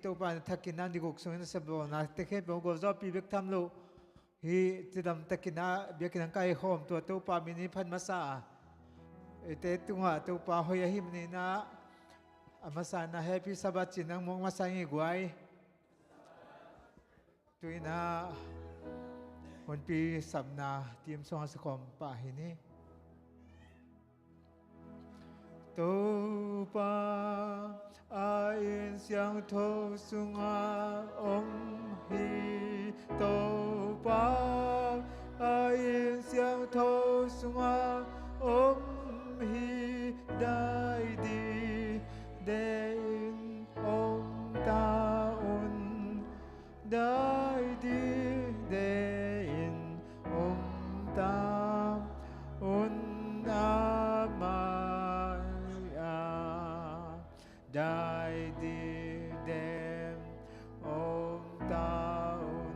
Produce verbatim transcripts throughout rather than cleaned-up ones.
Topa na thakin a ni guk sungin a sepbawlnate khempeuh gualzawhpih bek tham lo. Hih cidam takin a biakinn hong kaikhawm tua Topa min in phat masa a, eite tungah Topa hoih ahi manin a, a masa in a Happy Sabbath ci-in hong muak masa ing ei guai. Tu-in a hunpi sapna team song a sakhawm pah hi ni. Topa a inn siangtho sungah om hi. Topa a inn siangtho sungah om hi. Dai dide in om ta un. Dai dide in om ta un a mai a. Dai dide in om ta un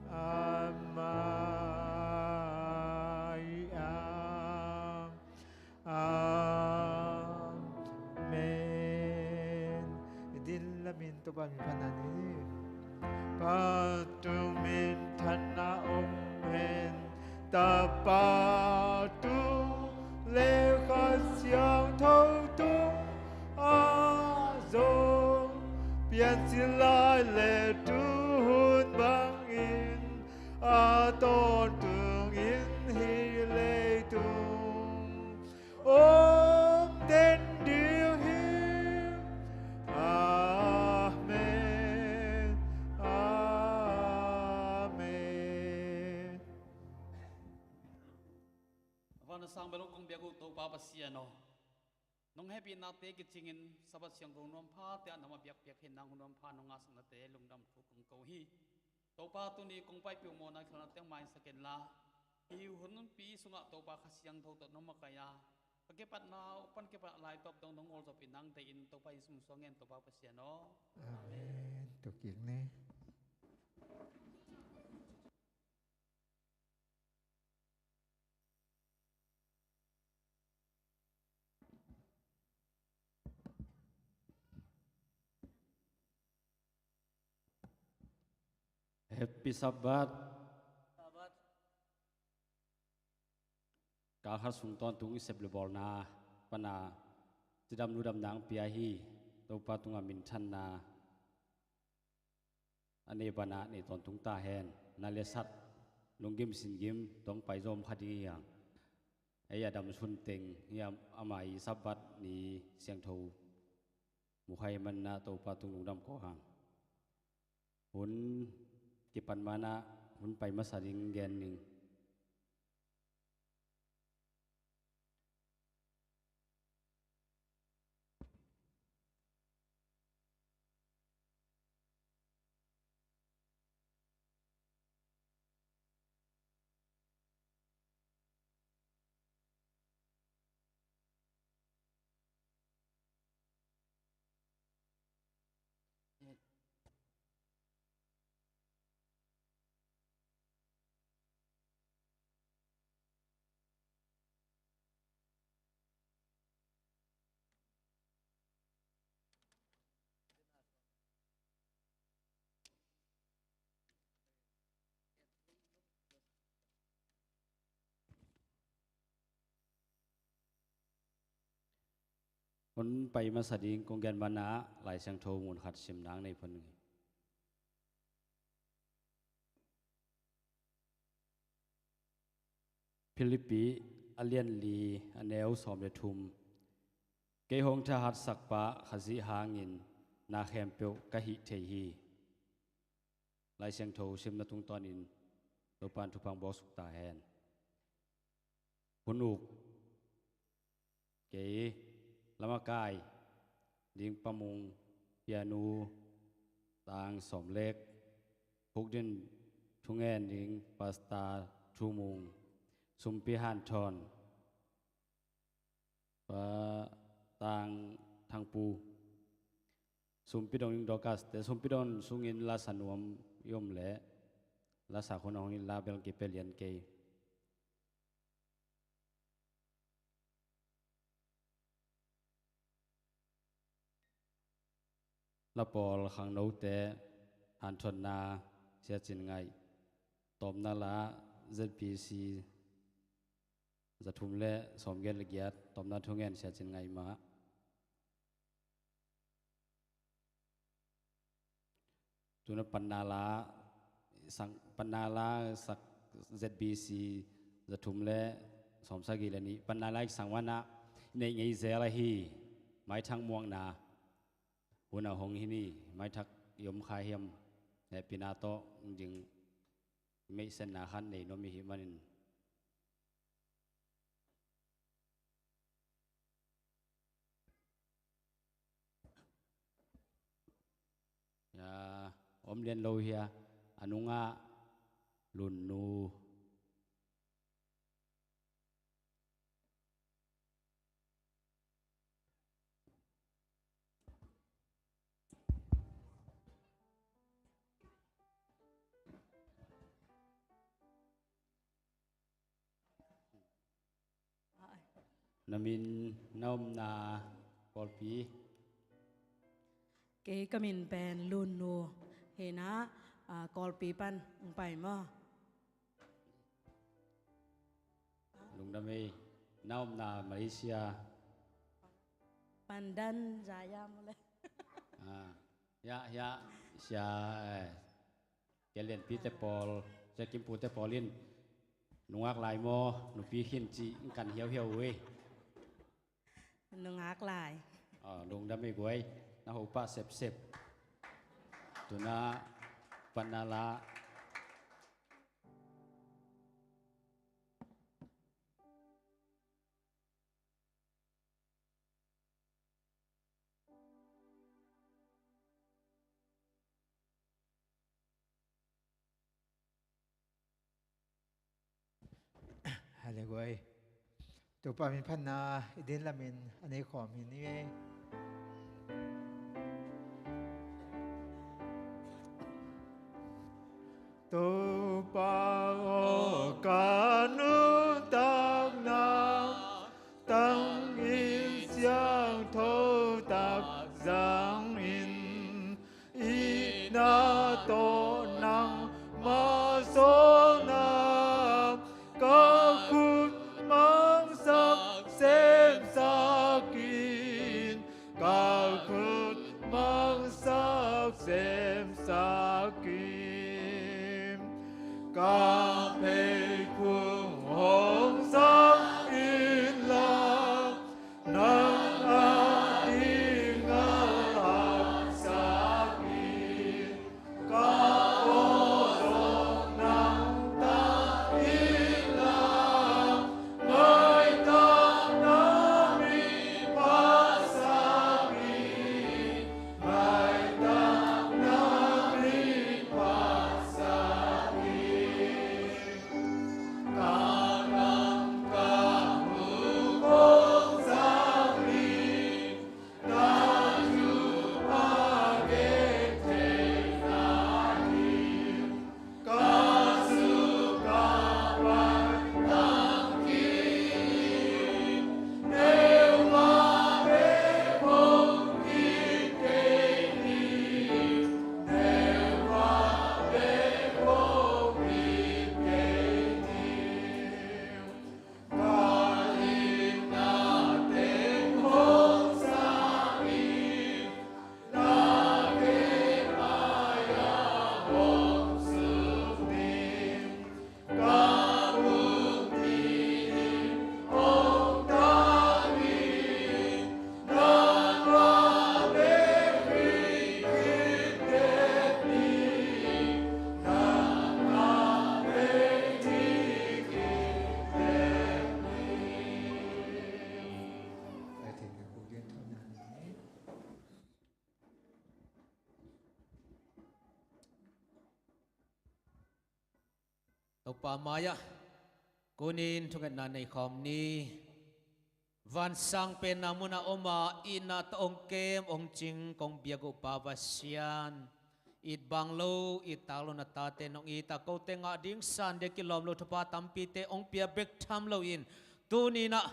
a mai a. Amen. I din lamin Topa min phatna ni. Pathum minthanna om hen. Tapa tung le Kha Siangtho tung a zong piancil lai le tu hun bangin a tawntung in hih leitung om den ding hi. Amen. Amen. A van a sang bel hong kong biak uh Topa Pasian aw, nong hehpihnate kicingin Sabbath siangtho nuam phate ah nang mah biakpiak hi in, nang hun nuam pha nong ngahsaknate lungdam thu kong ko hi. Topa, tuni kong paipih uh mawhna khelhnate hong maisak inla, hih hunpi sungah Topa Kha Siangtho tawh nong makaih a, ka kipatna uh pan kipat laitawp dong nong ngolzawhpih nang deih in Topa in sumsuang hen Topa Pasian aw. Amen. Tukik ni. Happy Sabbath. Kal khat sung tawntung i sep le bawlna pana cidam ludamna hong pia hi. Topa tungah minthanna a nei banah nei tawntung ta hen. Na le sat, lunggim singgim tawh hong pai zawm kha ding hi hang. Ei a dam sun teng hi a, ama i Sabbath ni siangtho mu kha ahih manin a Topa tung lungdam ko hang. Hun kipan ma-in a hun pai masa ding gen ning. Hun pai masa ding kong gen ma-in a Lai Siangtho mun khat simna nei phot ning. Philippi a lian li, a neu sawm le thum. Kei hong thahatsakpa Khazih hangin na khempeuh ka hih thei hi. Lai Siangtho simna tungtawnin Topa'n thupha hong buaksuk ta hen. Hun uk kei lamakai ding Pa Mung, pianu, tang sawm lek, hukdin thungen ding Pastor Thu Mung, sumpi hanthawn Pa Tang Thang Pu, sumpi dong ding Dorcas te, sumpi dong sungin lasa nuam i om leh lasa khun a hong in la bel kipia lian kei. na pawl khangnote hanthotna Sia Cin Ngaih. Tawpna la Z B C za thum le sawmgiat le giat, tawpna thungen Sia Cin Ngaih mah. Tuna panna la sang, panna la sak Z B C za thum le sawmsagih le nih. Panna la i sang wana neih ngei zel ahi, maithang muakna hun a hong hi ni. Maithak i om kha hiam? Hehpihna tawh ding meihsetna khat nei nuam i hih manin. Ya, om lian lo hia, a nungah Lunnu. Na min, na omna Kawlpi. Kei ka min pen Lunnu hi na, ah, Kawlpi pan hong pai maw? Lungdam ei. Na omna Malaysia. Pandan Jaya maw le. Ah, ya, ya, sia, eh. Sia Lianpi te pawl, Sia Kimpu te pawl in nungak lai maw, nupi khin cih in kan hiauhiau uh ei. Nungak lai. Ah, lungdam ei guai, na hopah sepsep. Tuna panna la. Hale guai. Topa min phatna i din lamin a nei khawm hi ni ei. Topa aw ka nuntakna, tangin siangtho tak zangin, itna tawh nangmah sawlna, ka khut mangsak semsak in, ka khut mangsak semsak in. Ka pheikhung hong zang inla, nang a ding a haksa in. Ka aw zong nang tak inla, maitakna min phatsak in, maitakna min phatsak in. Ka nam ka huk hong zang in, Topa mai-ah kunin thungetna nei khawm ni. Vansang penna munah om a, itna tawh hong kem hong cing kong biak uh Pa Pasian, it bang lo, it tak lo na tate nong it a, kote ngah ding san dia kilawm lo thupha tampite hong pia bek tham loin, tuni-in ah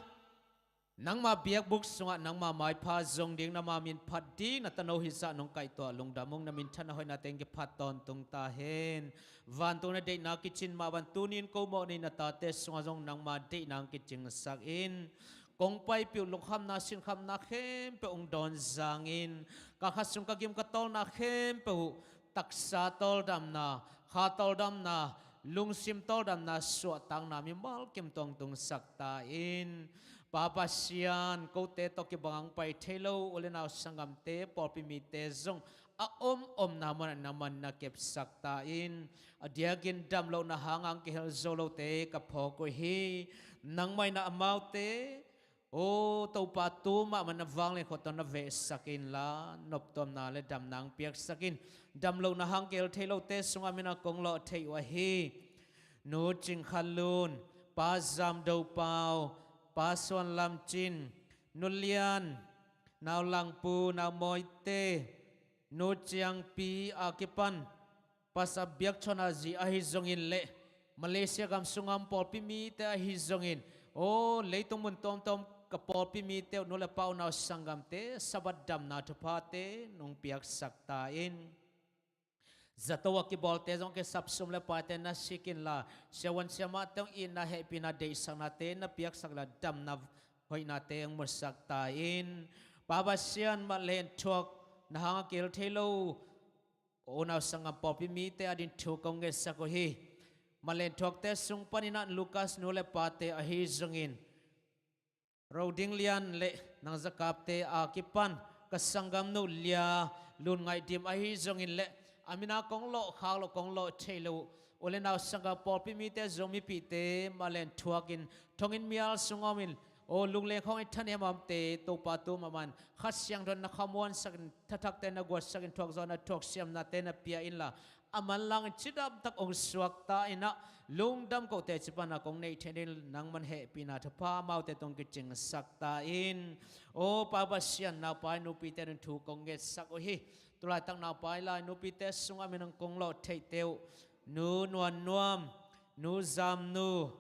Nangma biakbuk sungah nangma maipha zong ding, nangma min phat ding, na tano hizah nong kaihtuah lungdam ung. Na minthanna hoihna teng kiphat tawntung ta hen. Vantung na deihna kicin mah bang, tuni-in ko mawhna in na tate sungah zong nangma deihna hong kicingsak in. Kong paipih uh lungkhamna sinkhamna khempeuh hong dawn zangin, ka khat sung ka gim ka tawlna khempeuh uh taksa tawldamna, kha tawldamna, lungsim tawldamna, suahtakna mimal kim tawntungsak ta in. Pa Pasian, kote tawh kibang hong pai thei lo u le nau sanggamte, pawlpi mite zong a om omna munah nangman na kepsak ta in. A diakin damlohna hang hong kihel zo lote ka phawk uh hi. Nangmah in amaute, aw Topa, tu mahmah na vanglian khut tawh na vehsak inla, noptuamna le damna hong piaksak in. Damlohna hang kihel thei lote sungah mina kong lawh theih uh ahi Nu Cing Khan Lun, Pa Zam Do Pau, Pa Suan Lam Cin, Nu Lian, Nau Langpu, Nau Mawite, Nu Ciang Pi a kipan Pasal Biak Chon a zi ahi zongin le Malaysia gam sungah pawlpi mite ahi zongin, aw leitung mun tuamtuam ka pawlpi mite uh, nu le pa, unau sanggamte, Sabbath damna thuphate nong piaksak ta in. Zato a kibawlte zong kisap, sum le paite na sik inla, siavuan siamahte hong itna hehpihna deihsaknate na piaksak inla, damna hoihnate hong musak ta in. Pa Pasian, mah lenthuak na hang a kihel thei lo unau sanggam pawlpi mite ading thu kong ngetsak uh hi. Mah lenthuakte sung paninah Lucas nu le pate ahi zongin, Ro Ding Lian le Nang Za Kap te a kipan ka sanggamnu Lia Lun Ngaih Dim ahi zongin le, a mina kong lawh khak loh, kong lawh theih loh u le nau sanggam pawlpi mite, Zomipihte, mah lenthuakin thonginn mial sung omin, aw lungleng khawng i thanem omte, Topa, tu mahmah in Kha Siangtho in na khamuansakin, thathakte na guatsakin, thuakzawhna thuaksiamnate na pia inla, a manlangin cidamtak hong suakta inah, lungdam kote cipana kong neih theih ding nangman hehpihna thupha amaute tung kicingsak ta in. Aw Pa Pasian, naupai nupite ading thu kong ngetsak uh hi. Tulaitak naupai lai nupite sungah min hong kong lawh theihte uh, Nu Nuan Nuam, Nu Zam Nu,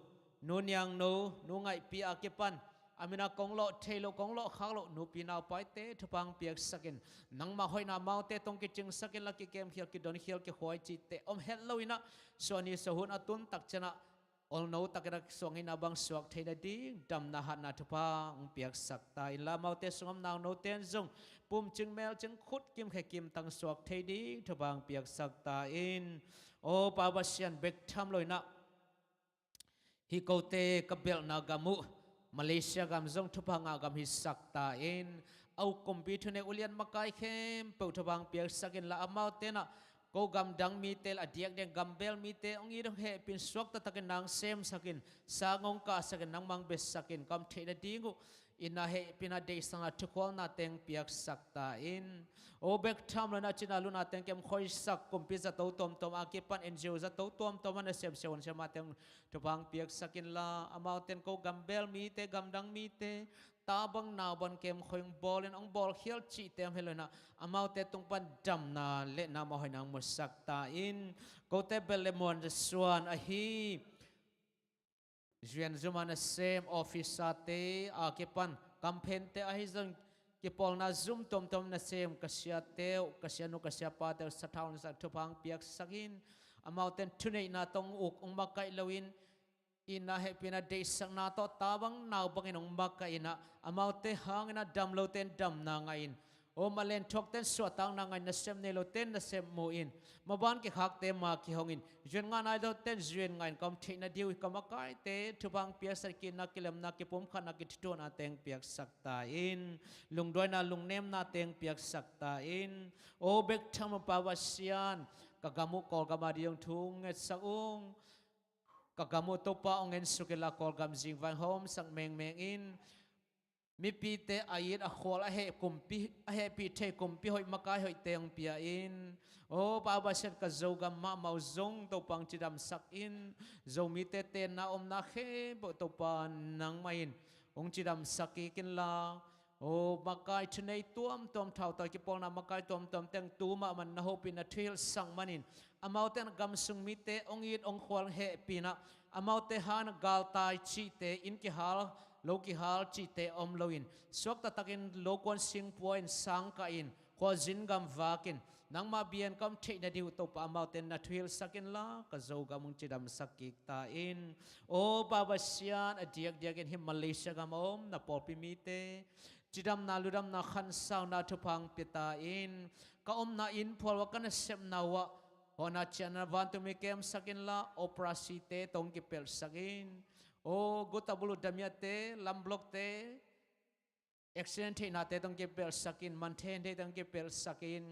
Nu Niang Nu, Nu Ngaih Pi a kipan a mina kong lawh theih loh, kong lawh khak loh nupi naupaite thupha hong piaksakin, nangmah hoihna amaute tung kicingsakin, la kikem khial, kidon khial, kikhuai cihte om het lo inah, suahni suahhun a tun tak ciangah olno takin a suak ngeina bang suak theih nading damna hatna thupha hong piaksak ta inla, amaute sungah om naunote in zong pumcing melcing, khutkim khekim tang suak thei ding thupha hong piaksak ta in. Aw Pa Pasian, bek tham lo inah hih kote ka belhna gam uh Malaysia gam zong thupha ngah gam hisak ta in. A uk kumpi, thuneih, ulian, makai khempeuh thupha hong piaksak inla, amaute inah ko gamdang mite le a diakdiak gambel mite hong it, hong hehpih in, suak taktakin na hong semsakin, sang hong kahsakin, nangmah hong betsakin, ka om theih nading uh itna hehpihna deihsakna thukhualnate hong piaksak ta in. Aw bek tham lo inah cina lunate hong kem khoisak kumpi zato tuamtuam a kipan, N G O zato tuamtuam a nasem siavuan siamahte hong thupha hong piaksak inla, amaute in ko gambel mite, gamdang mite, ta bang nau bang kem khoi hong bawlin, hong bawlkhial cihte om het lo inah, amaute tung pan damna le nangmah hoihna hong musak ta in. Kote belh le muan suan ahi Zuan Zum a nasem officer-te a kipan kamphente ahi zong, kipawlna zum tuamtuam nasem ka siate uh, ka sianu ka siapate uh sathau in sa thupha hong piaksak in. Amaute in thuneihna tawh hong uk, hong makaih loin, itna hehpihna deihsakna tawh ta bang nau bangin hong makaih inah, amaute hang inah damlote in damna ngah in, aw mah lenthuakte in suahtakna ngah in, nasem neilote in nasem mu in, maban kikhakte ma kihong in, zuan ngah nailote in zuan ngah in, ka om theih nading uh ka makaite thupha hong piaksak, ki-itna, kilemna, kipumkhatna, kithutuahnate hong piaksak ta in. Lungduaina, lungnemnate hong piaksak ta in. Aw bek tham lo Pa Pasian, ka gam uh Kawlgam ading thu hong ngetsak ung. Ka gam uh Topa hong ensuk inla, Kawlgam zingvai hong hawmsak mengmeng in. Mipite a it a khual a heh kumpi, a hehpih thei kumpi hoih, makai hoihte hong pia in. Aw Pa Pasian, ka Zogam mahmah uh zong Topa hong cidamsak in. Zomite tenna omna khempeuh Topa nangmah in hong cidamsak kik inla, aw makai thunei tuamtuam, thautawi kipawlna makai tuamtuam teng tu mahmah in na hopih, na thuhilhsak manin, amaute in a gamsung mite hong it hong khual hehpih inah, amaute hang inah galtai cihte, inn kihal lo kihal cihte om loin, suak taktakin lo kuan singpua in, sangkah in, khualzin gam vakin, nangmah bia-in ka om theih nading uh Topa, amaute na thuhilhsak inla, ka Zogam hong cidamsak kik ta in. Aw Pa Pasian, a diakdiakin hih Malaysia gam a om na pawlpi mite cidamna, ludamna, khansauna thupha hong pia ta in. Ka omna inn phual uah, ka nasepna uah, hawhna ciahna vantungmi kemsak inla, operasite tawh hong kipelhsak in. Aw, guta buluh damiate, lamblokte, accident theihnate tawh hong kipelhsak in, manthei hentheite tawh hong kipelhsak in.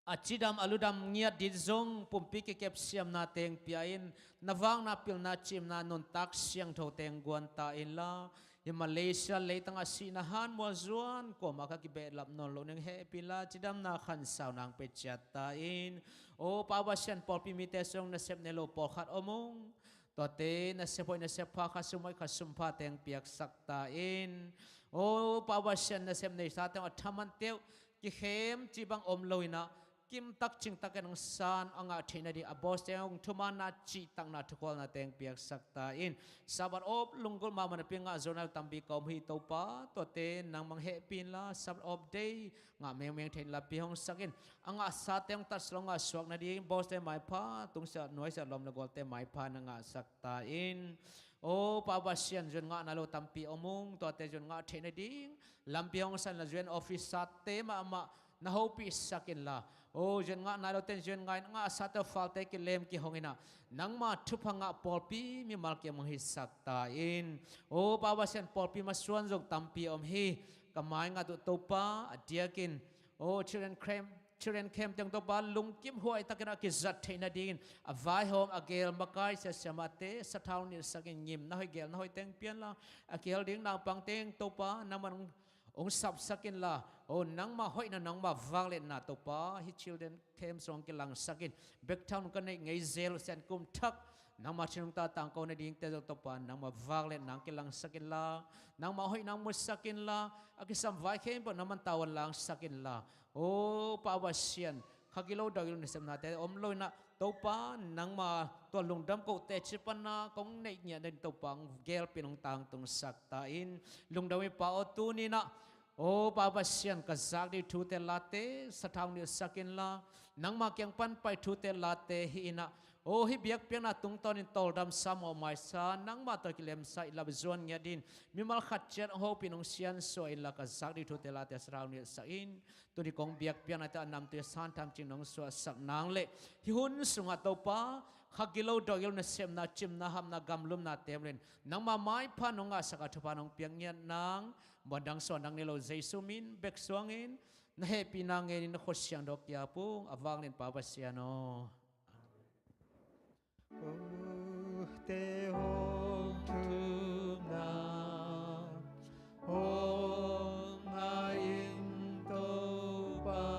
A cidam a ludam ngiat ding zong pumpi kikep siamnate hong pia in, na vakna, pilna, cimna, nuntak siangthote hong guan ta inla, hih Malaysia leitangah sihna hanmual zuan kuamah ka kibehlap nawn loh ning hehpih inla, cidamna khansauna hong pia ciat ta in. Aw Pa Pasian, pawlpi mite sung nasep nei lo pawlkhat om ung. Tuate nasep hoih nasep pha, khasum hoih khasum phate hong piaksak ta in. Aw Pa Pasian, nasep neisate uh, a thaman teuh kikhem cih bang om loinah, kimtak cingtakin hong san a ngah theih nading a bawlte hong thumaanna, cihtakna, thukhualnate hong piaksak ta in. Sabbath off lunggulh mahmah napi ngah zo nai lo tampi ka om hi Topa. Tuate nangmah hong hehpih inla, Sabbath off day ngah mengmeng thei in lampi hong sak in. A ngahsate hong tatsa lo, ngahsuak nading bawlte maipha, tungsiah nuaisiah lawm le gualte maipha na ngahsak ta in. Aw Pa Pasian, zuan ngah nai lo tampi om ung. Tuate zuan ngah theih nading lampi hong sak inla, zuan office-te mahmah na hopihsak inla, aw zuan ngah nai lote in zuan ngah in, a ngahsate uh falte kilem kihong inah, nangma thupha ngah pawlpi mimal kim hong hisak ta in. Aw Pa Pasian, pawlpi masuan zong tampi om hi. Ka maingat uh Topa, a diakin, aw children camp, children camp teng Topa, lungkim huaitakin a kizat theih nadingin a vaihawm, a geel makai, sia siamahte sathau nilhsak in, ngimna hoih, geelna hoih teng pia inla, a kihel ding naupang teng Topa, nangman hong sapsak inla, aw nangma hoihna, nangma vangliatna Topa, hih children camp sung hong kilangsak in. Bek thawn ka neih ngei zel uh, Sian kum thak nangma thinlung tangko nadingte zong Topa, nangma vangliatna hong kilangsak inla, nangma hoihna hong musak inla, a kisam vai khempeuh nangman tavuan langsak inla. Aw Pa Pasian, kha gilo dawh gilo nasepnate om loinah Topa, nangma tua lungdam koh teci panna kong neih ngiat nading Topa, hong gelpin, hong tangtungsak ta in. Lungdam hi Pa aw, tuni inah, aw Pa Pasian, ka zak ding thute late sathau nilhsak inla, nangma kiang pan pai thute late hi inah, aw hih biakpiakna tungtawnin tawldamsa, mawhmaisa, nangma tawh kilemsa i lap zuan ngiat dingin mimal khat ciat hong hopih in, hong siansuah inla, ka zak ding thute late sathau nilhsak in. Tuni kong biakpiaknate a namtui a san tham cing nong suahsak nang le, hih hun sungah Topa, kha gilo dawh gilo nasepna, cimna, hapna, gamlumna teem loin, nangma maipha nong ngahsak a thupha nong piak ngiat nang, muandang suandang nei lo Jesu min bek suangin, na hehpihna ngenin na khut siangtho kiap ung, a vanglian Pa Pasian aw. Kote hong thumna hong ngah in Topa,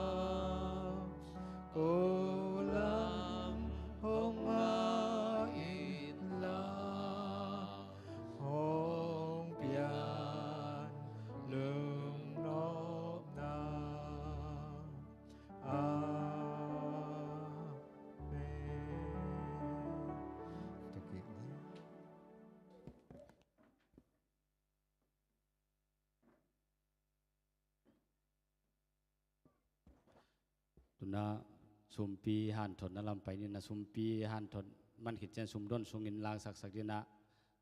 ko lam hong ngah inla, hong pian lungnopna. Amen. Tuna sumpi hanthotna lam pai ni, na sumpi hanthot man khit ciang sumdon sungin langsaksak dingin a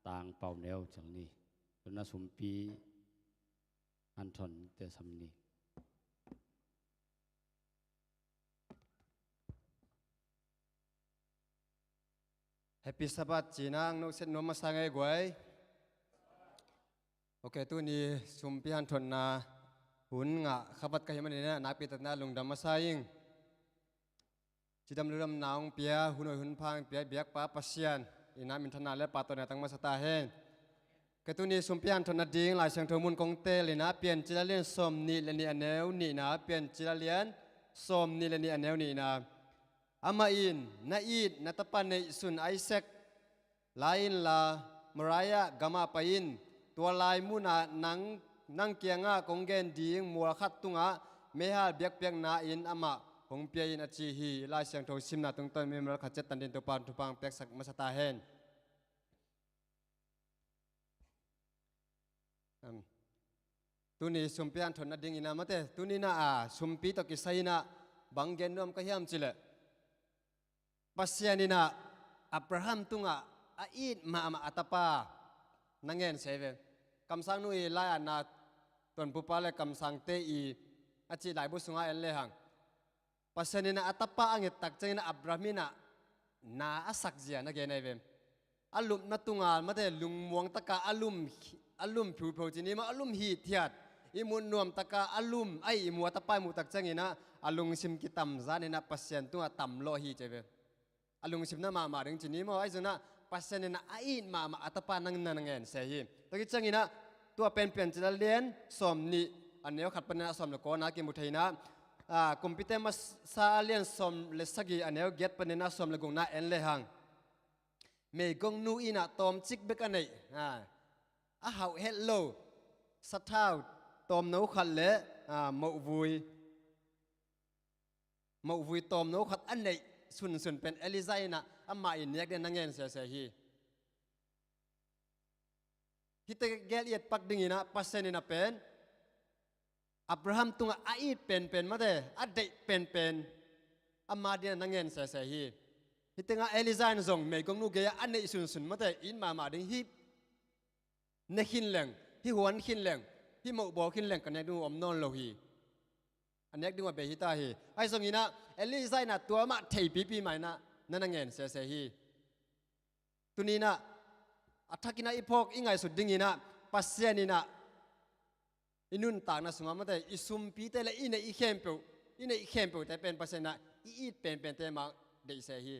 tangpau neu ciang ni. Tuna sumpi hanthot te sam ni. Happy Sabbath ci-in ah nong set nuam masa ngei guai. Ok, tuni sumpi hanthotna hun ngah khavat ka hih manin ah nakpi takin ah lungdam masa ing. Cidam ludamna hong pia, hun hoih hun pha hong pia biakpa Pasian in ah minthanna le pahtawina tang masa ta hen. Ka tuni sumpi hanthotna ding Lai Siangtho mun kong teel in ah, Piancil a lian sawm nih le nih a neu nihna, Piancil a lian sawm nih le nih a neu nihna. Amah in, "Na it na tapa neihsun Isaac la inla, Moriah gamah pai in. Tua lai munah nang, nang kiangah kong gen ding mual khat tungah meihal biakpiakna-in amah hong pia in," a ci hi. Lai Siangtho simna tungtawn mimal khat ciat tan dingin Topa in thupha hong piaksak masa ta hen. Tuni sumpi hanthawn nadingin ah mate, tuni-in ah sumpi tawh kisai-in ah bang gen nuam ka hiam cih leh, Pasian in ah Abraham tungah a it mahmah a tapa na ngen se ve. Kamsangnu i lai-atna Tonpupa le kamsangte i a cih laibu sungah en lehang, Pasian in ah a tapa a nget tak ciangin ah Abraham in ah na a sakzia na gen ahi ve. A lupna tungah mate lungmuang taka a lum, a lum phiuphio ci ni maw, a lum hithiat, ihmu nuam taka a lum, ahi ihmu a tapa ihmu tak ciangin ah a lungsim kitamzan in ah Pasian tungah tamlawh hi ci ve. A lungsim na mahmah ding ci ni maw, ahi zongin ah Pasian in ah a it mahmah a tapa na ngen se hi. Tua khit ciangin ah tua penpen Cilal lian sawmnih a neu khat panin ah sawm le kuana kimu thei-in ah, a, Kumpite Masa a lian sawm le sagih a neu giat panin ah sawm le gukna en lehang, meigongnu in ah tawmcik bek a neih, a, a hauh het lo sathau tawmno khat le, a, mohvui mohvui tawmno khat a neih sunsun pen Elijah in ah amah i nek ding na ngen sese hi. Hihte gel i et pak dingin ah Pasian in ah pen Abraham tungah a it penpen mate, a deih penpen ama ding ah na ngen sese hi. Hih tengah Elijah in zong meigongnu gei-ah a neih sunsun mate, it mahmah ding hi. Ne khin leng, hih huan khin leng, hih mohbawl khin leng ka nek ding uh om nawn lo hi. A nek ding uh a bei hi ta hi. Ahi zongin ah Elijah in ah tua mah theipipi mah in ah na na ngen sese hi. Tuni-in ah a thakin ah i phawk i ngaihsut dingin ah Pasian in ah i nuntakna sungah mate, i sumpite le i neih i khempeuh, i neih khempeuhte pen Pasian in ah i it penpente mah deih se hi.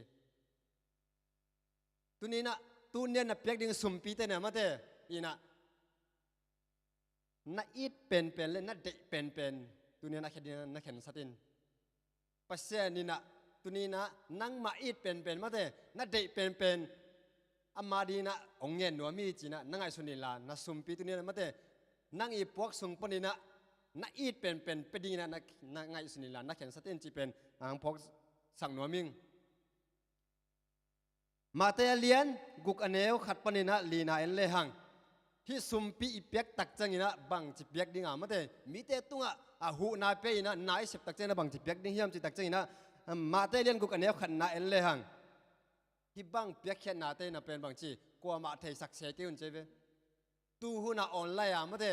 Tuni-in ah tuni-a na piak ding sumpite na mate, in ah na it penpen le na deih penpen tuni-a na khen, na khensat in. Pasian in ah tuni-in ah nangmah it penpen mate, na deih penpen ama dingin ah hong ngen nuam hi ci-in ah na ngaihsun inla, na sumpi tuni-a mate, nang i puak sung panin ah na it penpen pia dingin ah na, na ngaihsun inla na khensat in cih pen hong phawksak nuam ing. Mate a lian guk a neu khat panin ah lina en lehang, hih sumpi i piak tak ciangin ah bangci piak ding a mate, mite tungah a huhna pia in ah na i sep tak ciangin ah bangci piak ding hiam cih tak ciangin ah, Mate a lian guk a neu khatna en lehang, hih bang piakkhiatnate na pen bangci, kuamah theisak se kei un ci ve. Tu hun ah online a mate,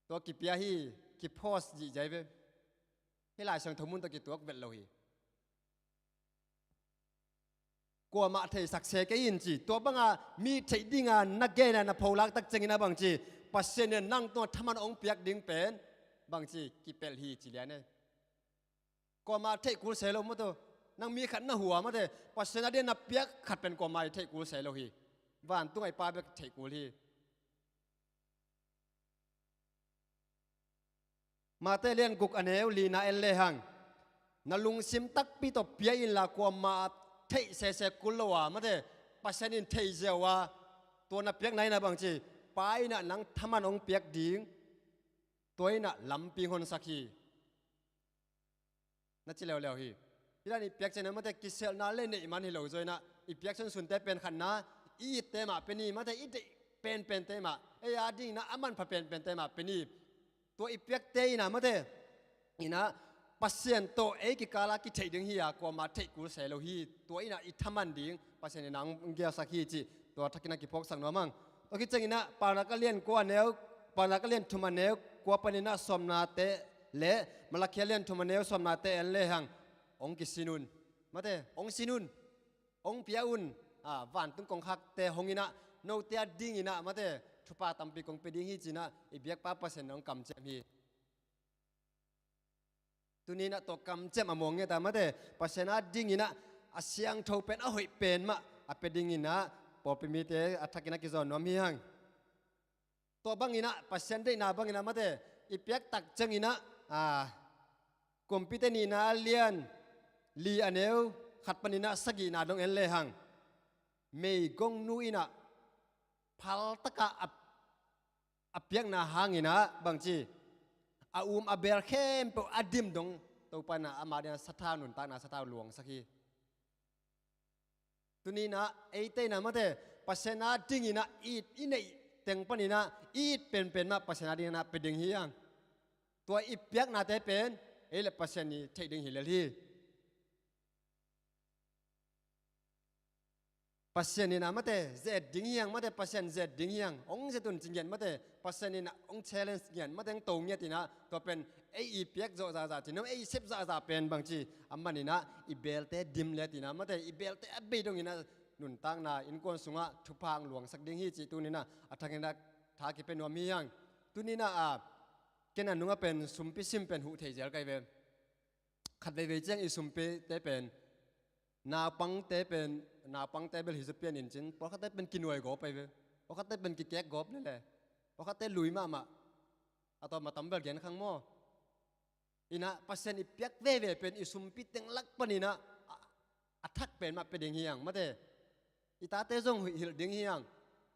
tua kipia hi, kipost zihziah ve. Hih Lai Siangtho mun tawh kituak vet lo hi. Kuamah theisak se kei in ci, tua banga mi theih dinga na gen a na pholak tak ciangin ah bangci, Pasian in nang tungah thaman hong piak ding pen bangci, kipelh hi ci lian e. Kuamah theih kul se lo mate, nang mi khat na huh a mate, Pasian a dingin na piak khat pen kuamah i theih kul se lo hi. Vantung a i Pa bek theih kul hi. Mate lian guk a neu lina en lehang, na lungsim takpi tawh pia inla kuamah theih sese kul lo a mate, Pasian in thei ziau a, tua na piakna in ah bangci, Pa in ah nang thaman hong piak ding, tua in ah lampi honsak hi. Na ci leuleu hi. Hih dan i piak ciangin ah mate, kiselhna le neih man hi lo zaw in ah, i piak sunsunte pen khatna, i itte mah pia ni mate, i deih penpente mah, ei a dingin ah a manpha penpente mah pia ni. Tua i piakte in ah mate, in ah Pasian tawh ei kikal a kitheih ding hi a, kuamah theih kul se lo hi. Tua in ah i thaman ding Pasian in ah hong gelsak hi cih tua thakin ah kiphawksak nuam hang. Tua khit ciangin ah Paunak a lian kua a neu, Paunak a lian thum a neu kua panin ah sawmnate le Malakhi a lian thum a neu sawmnate en lehang, hong kisin un. Mate, hong sin un. Hong pia un. A, vantung kongkhakte hong in ah, note a dingin ah mate, thupha tampi kong pia ding hi ci-in ah i biakpa Pasian in hong kamciam hi. Tuni-in ah tua kamciam a muang ngiat a mate, Pasian a dingin ah a siangtho pen, a hoih pen mah a pia dingin ah pawlpi mite a thakin ah kizawn nuam hi hang. Tua bangin ah, Pasian deihna bangin ah mate, i piak tak ciangin ah, a, Kumpite nihna a lian li a neu khat panin ah sagihna dong en lehang, meigongnu in ah phaltaka a, a piakna hangin ah bangci, a um a bel khempeuh a dim dong, Topa in ah ama dingin ah sathau nuntakna sathau luangsak hi. Tuni-in ah eite in ah mate, Pasian a dingin ah i, i neih teng paninah i it penpen mah Pasian a dinginah pia ding hi hang. Tua i piaknate pen ei le Pasian i theih ding hi lel hi. Pasian inah mate zet ding hi hang, mate Pasian zet ding hi hang. Hong zet un ci ngiat mate, Pasian inah hong challenge ngiat mate, hong to ngiat inah tua pen ei i piak zawh zahzah ci, no ei i sep zahzah pen bangci a maninah i belte dim let inah mate i belte a bei donginah nuntakna innkuan sungah thupha hong luangsak ding hi cih tuninah a thakinah tha kipia nuam hi hang. Tuninah a ken a nungah pen sumpi sim pen huh thei zel kai ve. Khat veivei ciang i sumpite pen naupangte pen, naupangte bel hi zaw pian in cin, pawlkhatte pen kinuai gawp ai ve. Pawlkhatte pen kikek gawp lele. Pawlkhatte lui mahmah. A tawm a tam bel gen khang maw? Inah Pasian i piak veve pen i sumpi teng lak paninah a, a thak pen mah pia ding hi hang mate. I tate zong huih hilh ding hi hang.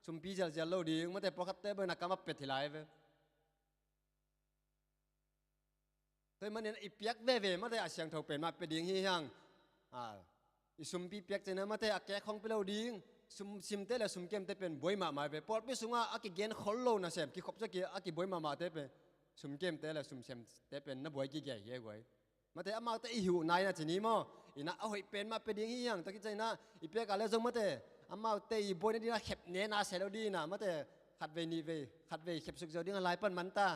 Sumpi zialzial lo ding mate, pawlkhatte bel na kam a pet hi lai ve. Tua hi manin i piak veve mate a siangtho pen mah pia ding hi hang. A, i sumpi piak cina mate a kek khong pia lo ding. Sum, simte le sumkemte pen buai mahmah ve. Pawlpi sungah a kigen khol lo nasem kikhop cia ki a kibuai mahmahte pen sumkemte le sumsemte pen na buai kigia hi e guai. Mate amaute i huh nai na ci ni maw? Inah a hoih pen mah pia ding hi hang. Tua kici inah i piak a le zong mate amaute i buai na dinah khep ne na se lo dinah mate khat vei nih vei khat vei khep suk zo ding a lai pan man ta.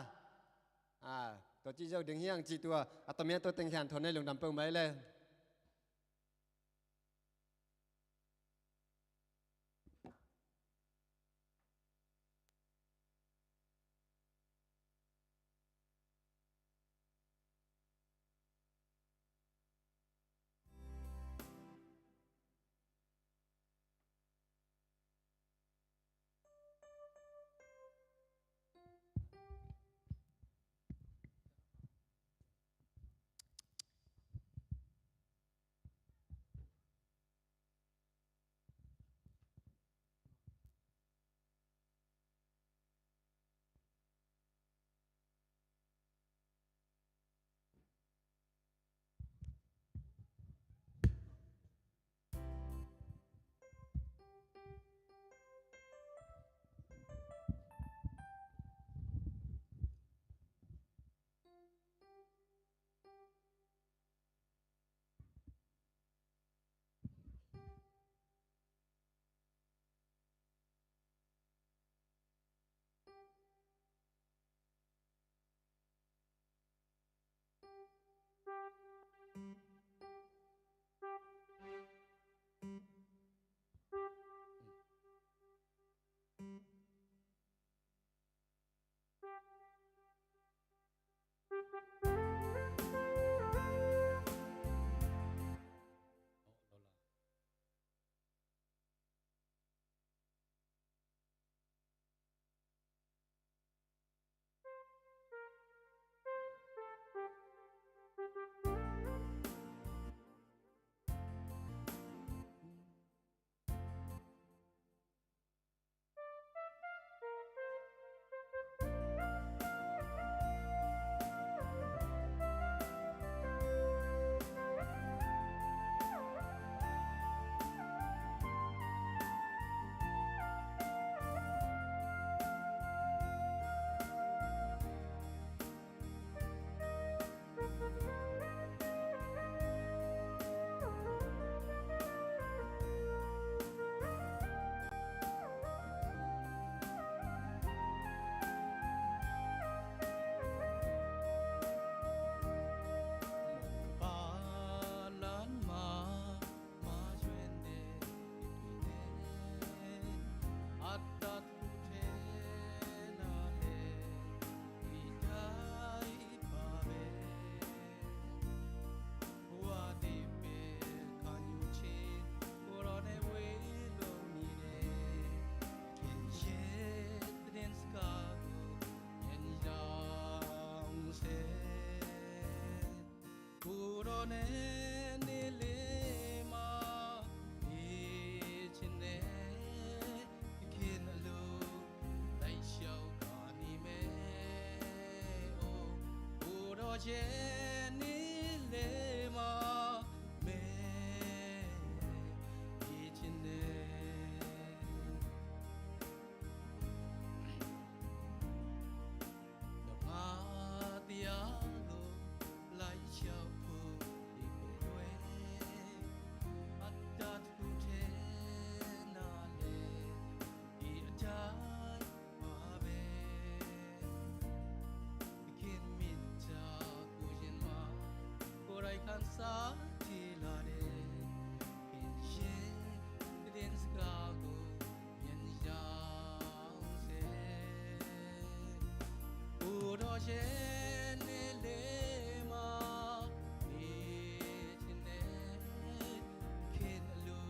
A, tua ci zo ding hi hang ci tua a tawm hi a tua teng khian thawn nei lungdam peuhmah i le. साथी लाने, इन ये दिन सका को यन जाऊं से। Udo ye ne le ma, ni ne kin lu,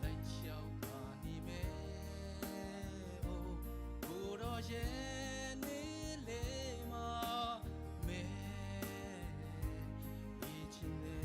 lai xiao ka ni me. Udo ye ne le ma, me, ni ne.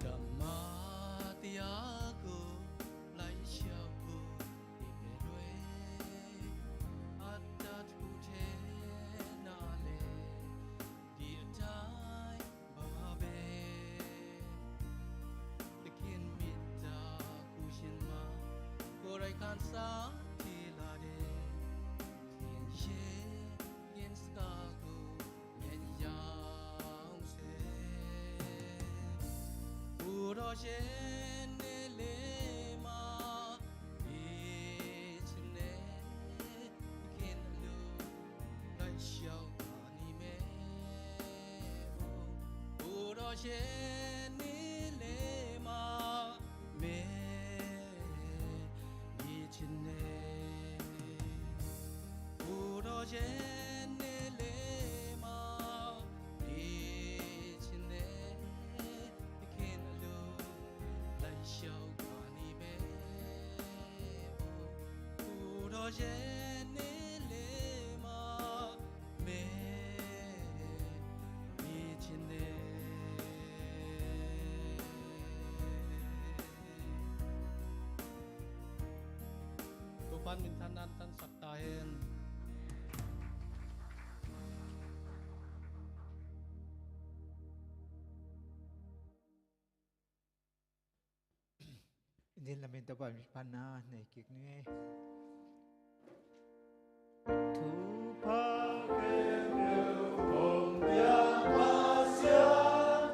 Damatia ko lai xiao ko, ipe lue, atat hu te na le, di atai ba be. Takin mita kusin ma, korai kan sa tila de. Kin ye, kin ska ko, yen yang se. Udo ye ne le ma, bi chim ne, kin lu, lai xiao ka ni me. Udo ye ne le ma, me, bi chim ne. Udo ye ne le ma, bi chim ne, kin lu, lai xiao ka ni me. Udo ye ne le ma, me, bi chim ne. Topa'n minthanna tangsak ta hen. Inn lamin Topa minthanna nei kik ni. Thupha khempeuh hong piak Pasian,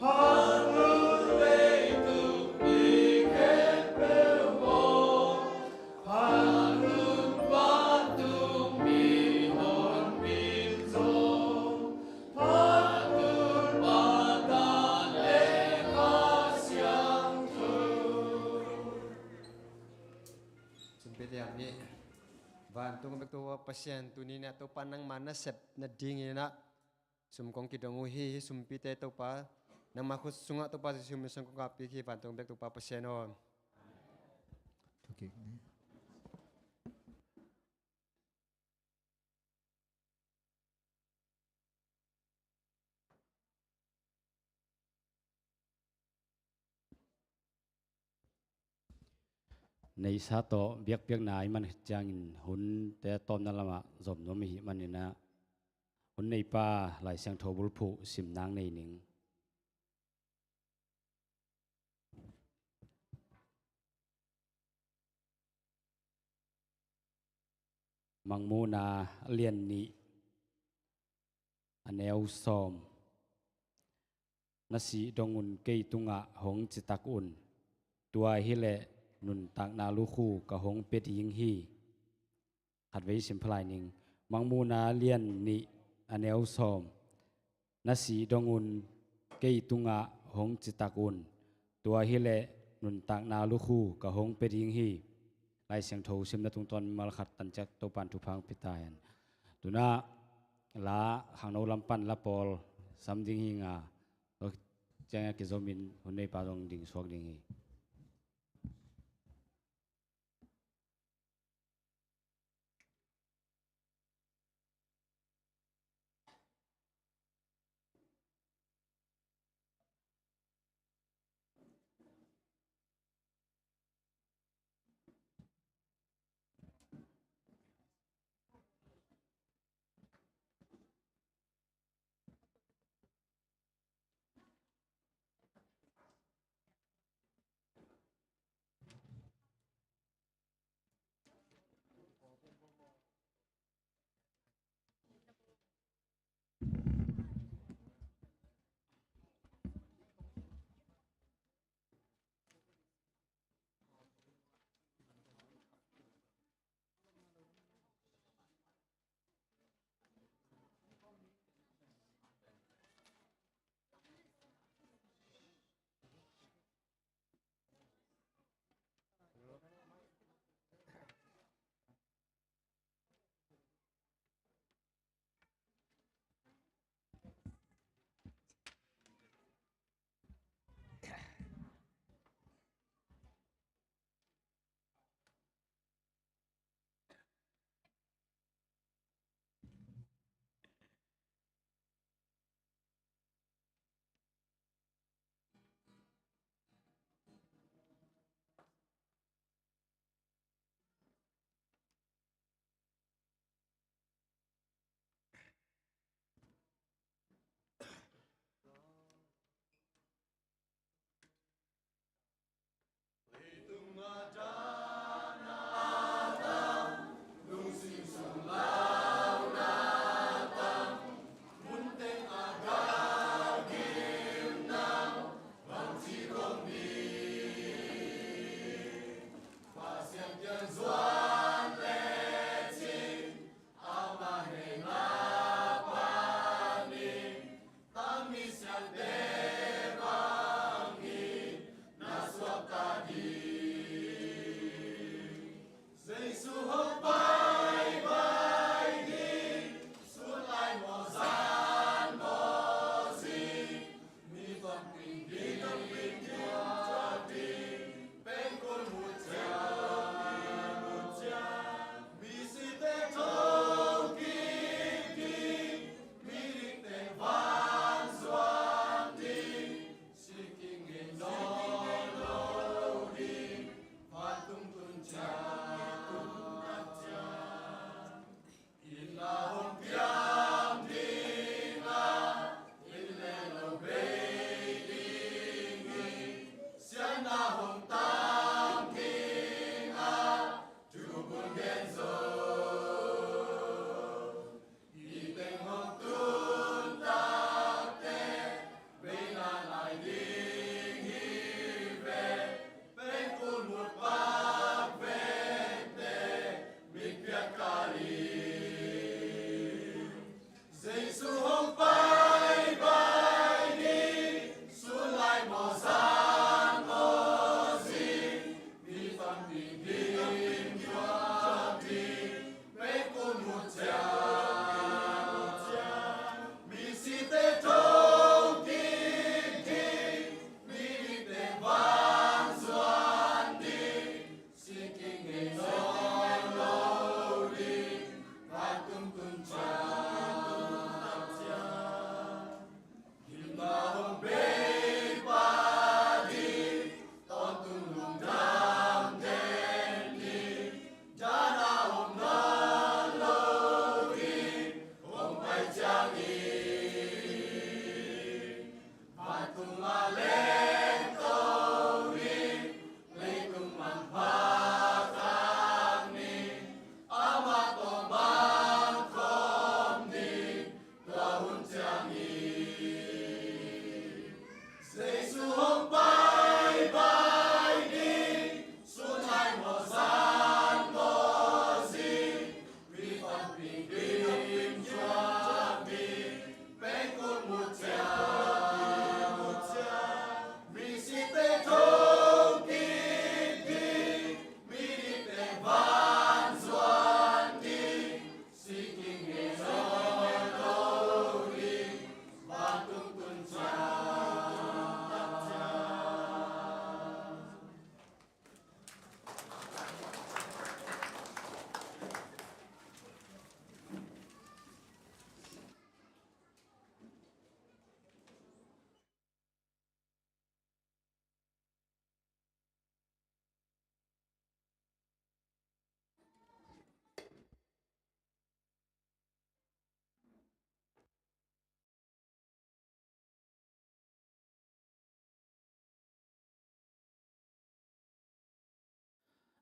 phat hun leitung mi khempeuh aw, phat hun vantung mihonpi zong, phat hun Pate le Kha Siangtho. Sumpite hong hi. Vantung bek Topa Pasian, tuni-in ah Topa nangma nasep nadingin ah sum kong kidong uh hi. Hih sumpite Topa nangma khut sungah Topa Jesu min suang kong kapkik hi. Vantung bek Topa Pasian aw. Neihsa tawh biakpiakna i man khit ciangin hunte tawpna lamah zom nuam i hih manin ah, hun neipa Lai Siangtho bulphuh simna nei ning. Mangmuhna a lian nih, a neu sawm. Na sih dong un kei tungah hong citak un, tua hileh nuntakna lukhu ka hong pia ding hi. Khatvei sim phalai ning. Mangmuhna a lian nih, a neu sawm. Na sih dong un kei tungah hong citak un, tua hileh nuntakna lukhu ka hong pia ding hi. Lai Siangtho simna tungtawn mimal khat tanciat Topa'n thupha hong pia ta hen. Tu-in ah la khangno lam pan la pawl sam ding hi ing a, tua ciangin a kizomin hun neipa zong ding suak ding hi.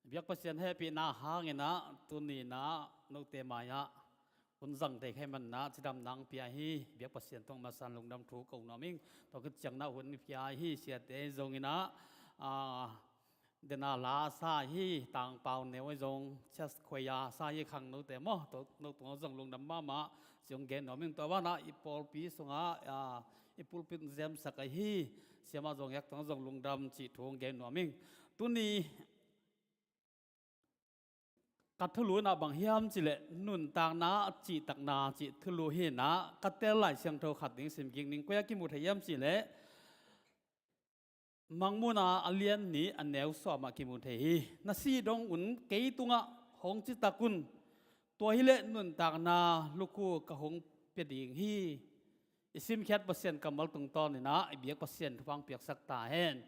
Biak Pasian hehpihna hangin ah tuni-in ah note mai-ah hun zang thei kha ahih manin ah cidamna hong pia hi. Biak Pasian tungah masa-in lungdam thu ko nuam ing. Tua khit ciangin ah hun i pia hi. Siate zongin ah, ah, dena la a sa hi, Tangpau Neu ahi zong, Church Choir a sa hi, khangnote maw, tua, no tungah zong lungdam mahmah cih hong gen nuam ing. Tua banah i pawlpi sungah, ah, i pulpit hong zemsak ahi, Siamah Zong Hiak tungah zong lungdam cih thu hong gen nuam ing. Tuni ka thulu in ah bang hiam cih leh nuntakna cihtakna cih thulu hi-in ah ka tel Lai Siangtho khat ding sim kik ning. Koi-ah kimu thei hiam cih leh Mangmuhna a lian nih a neu sawm ah kimu thei hi. Na sih dong un kei tungah hong ci tak un. Tua hi leh nuntakna lukhu ka hong pia ding hi. I simkhiat Pasian kammal tungtawnin ah i biak Pasian thupha hong piaksak ta hen.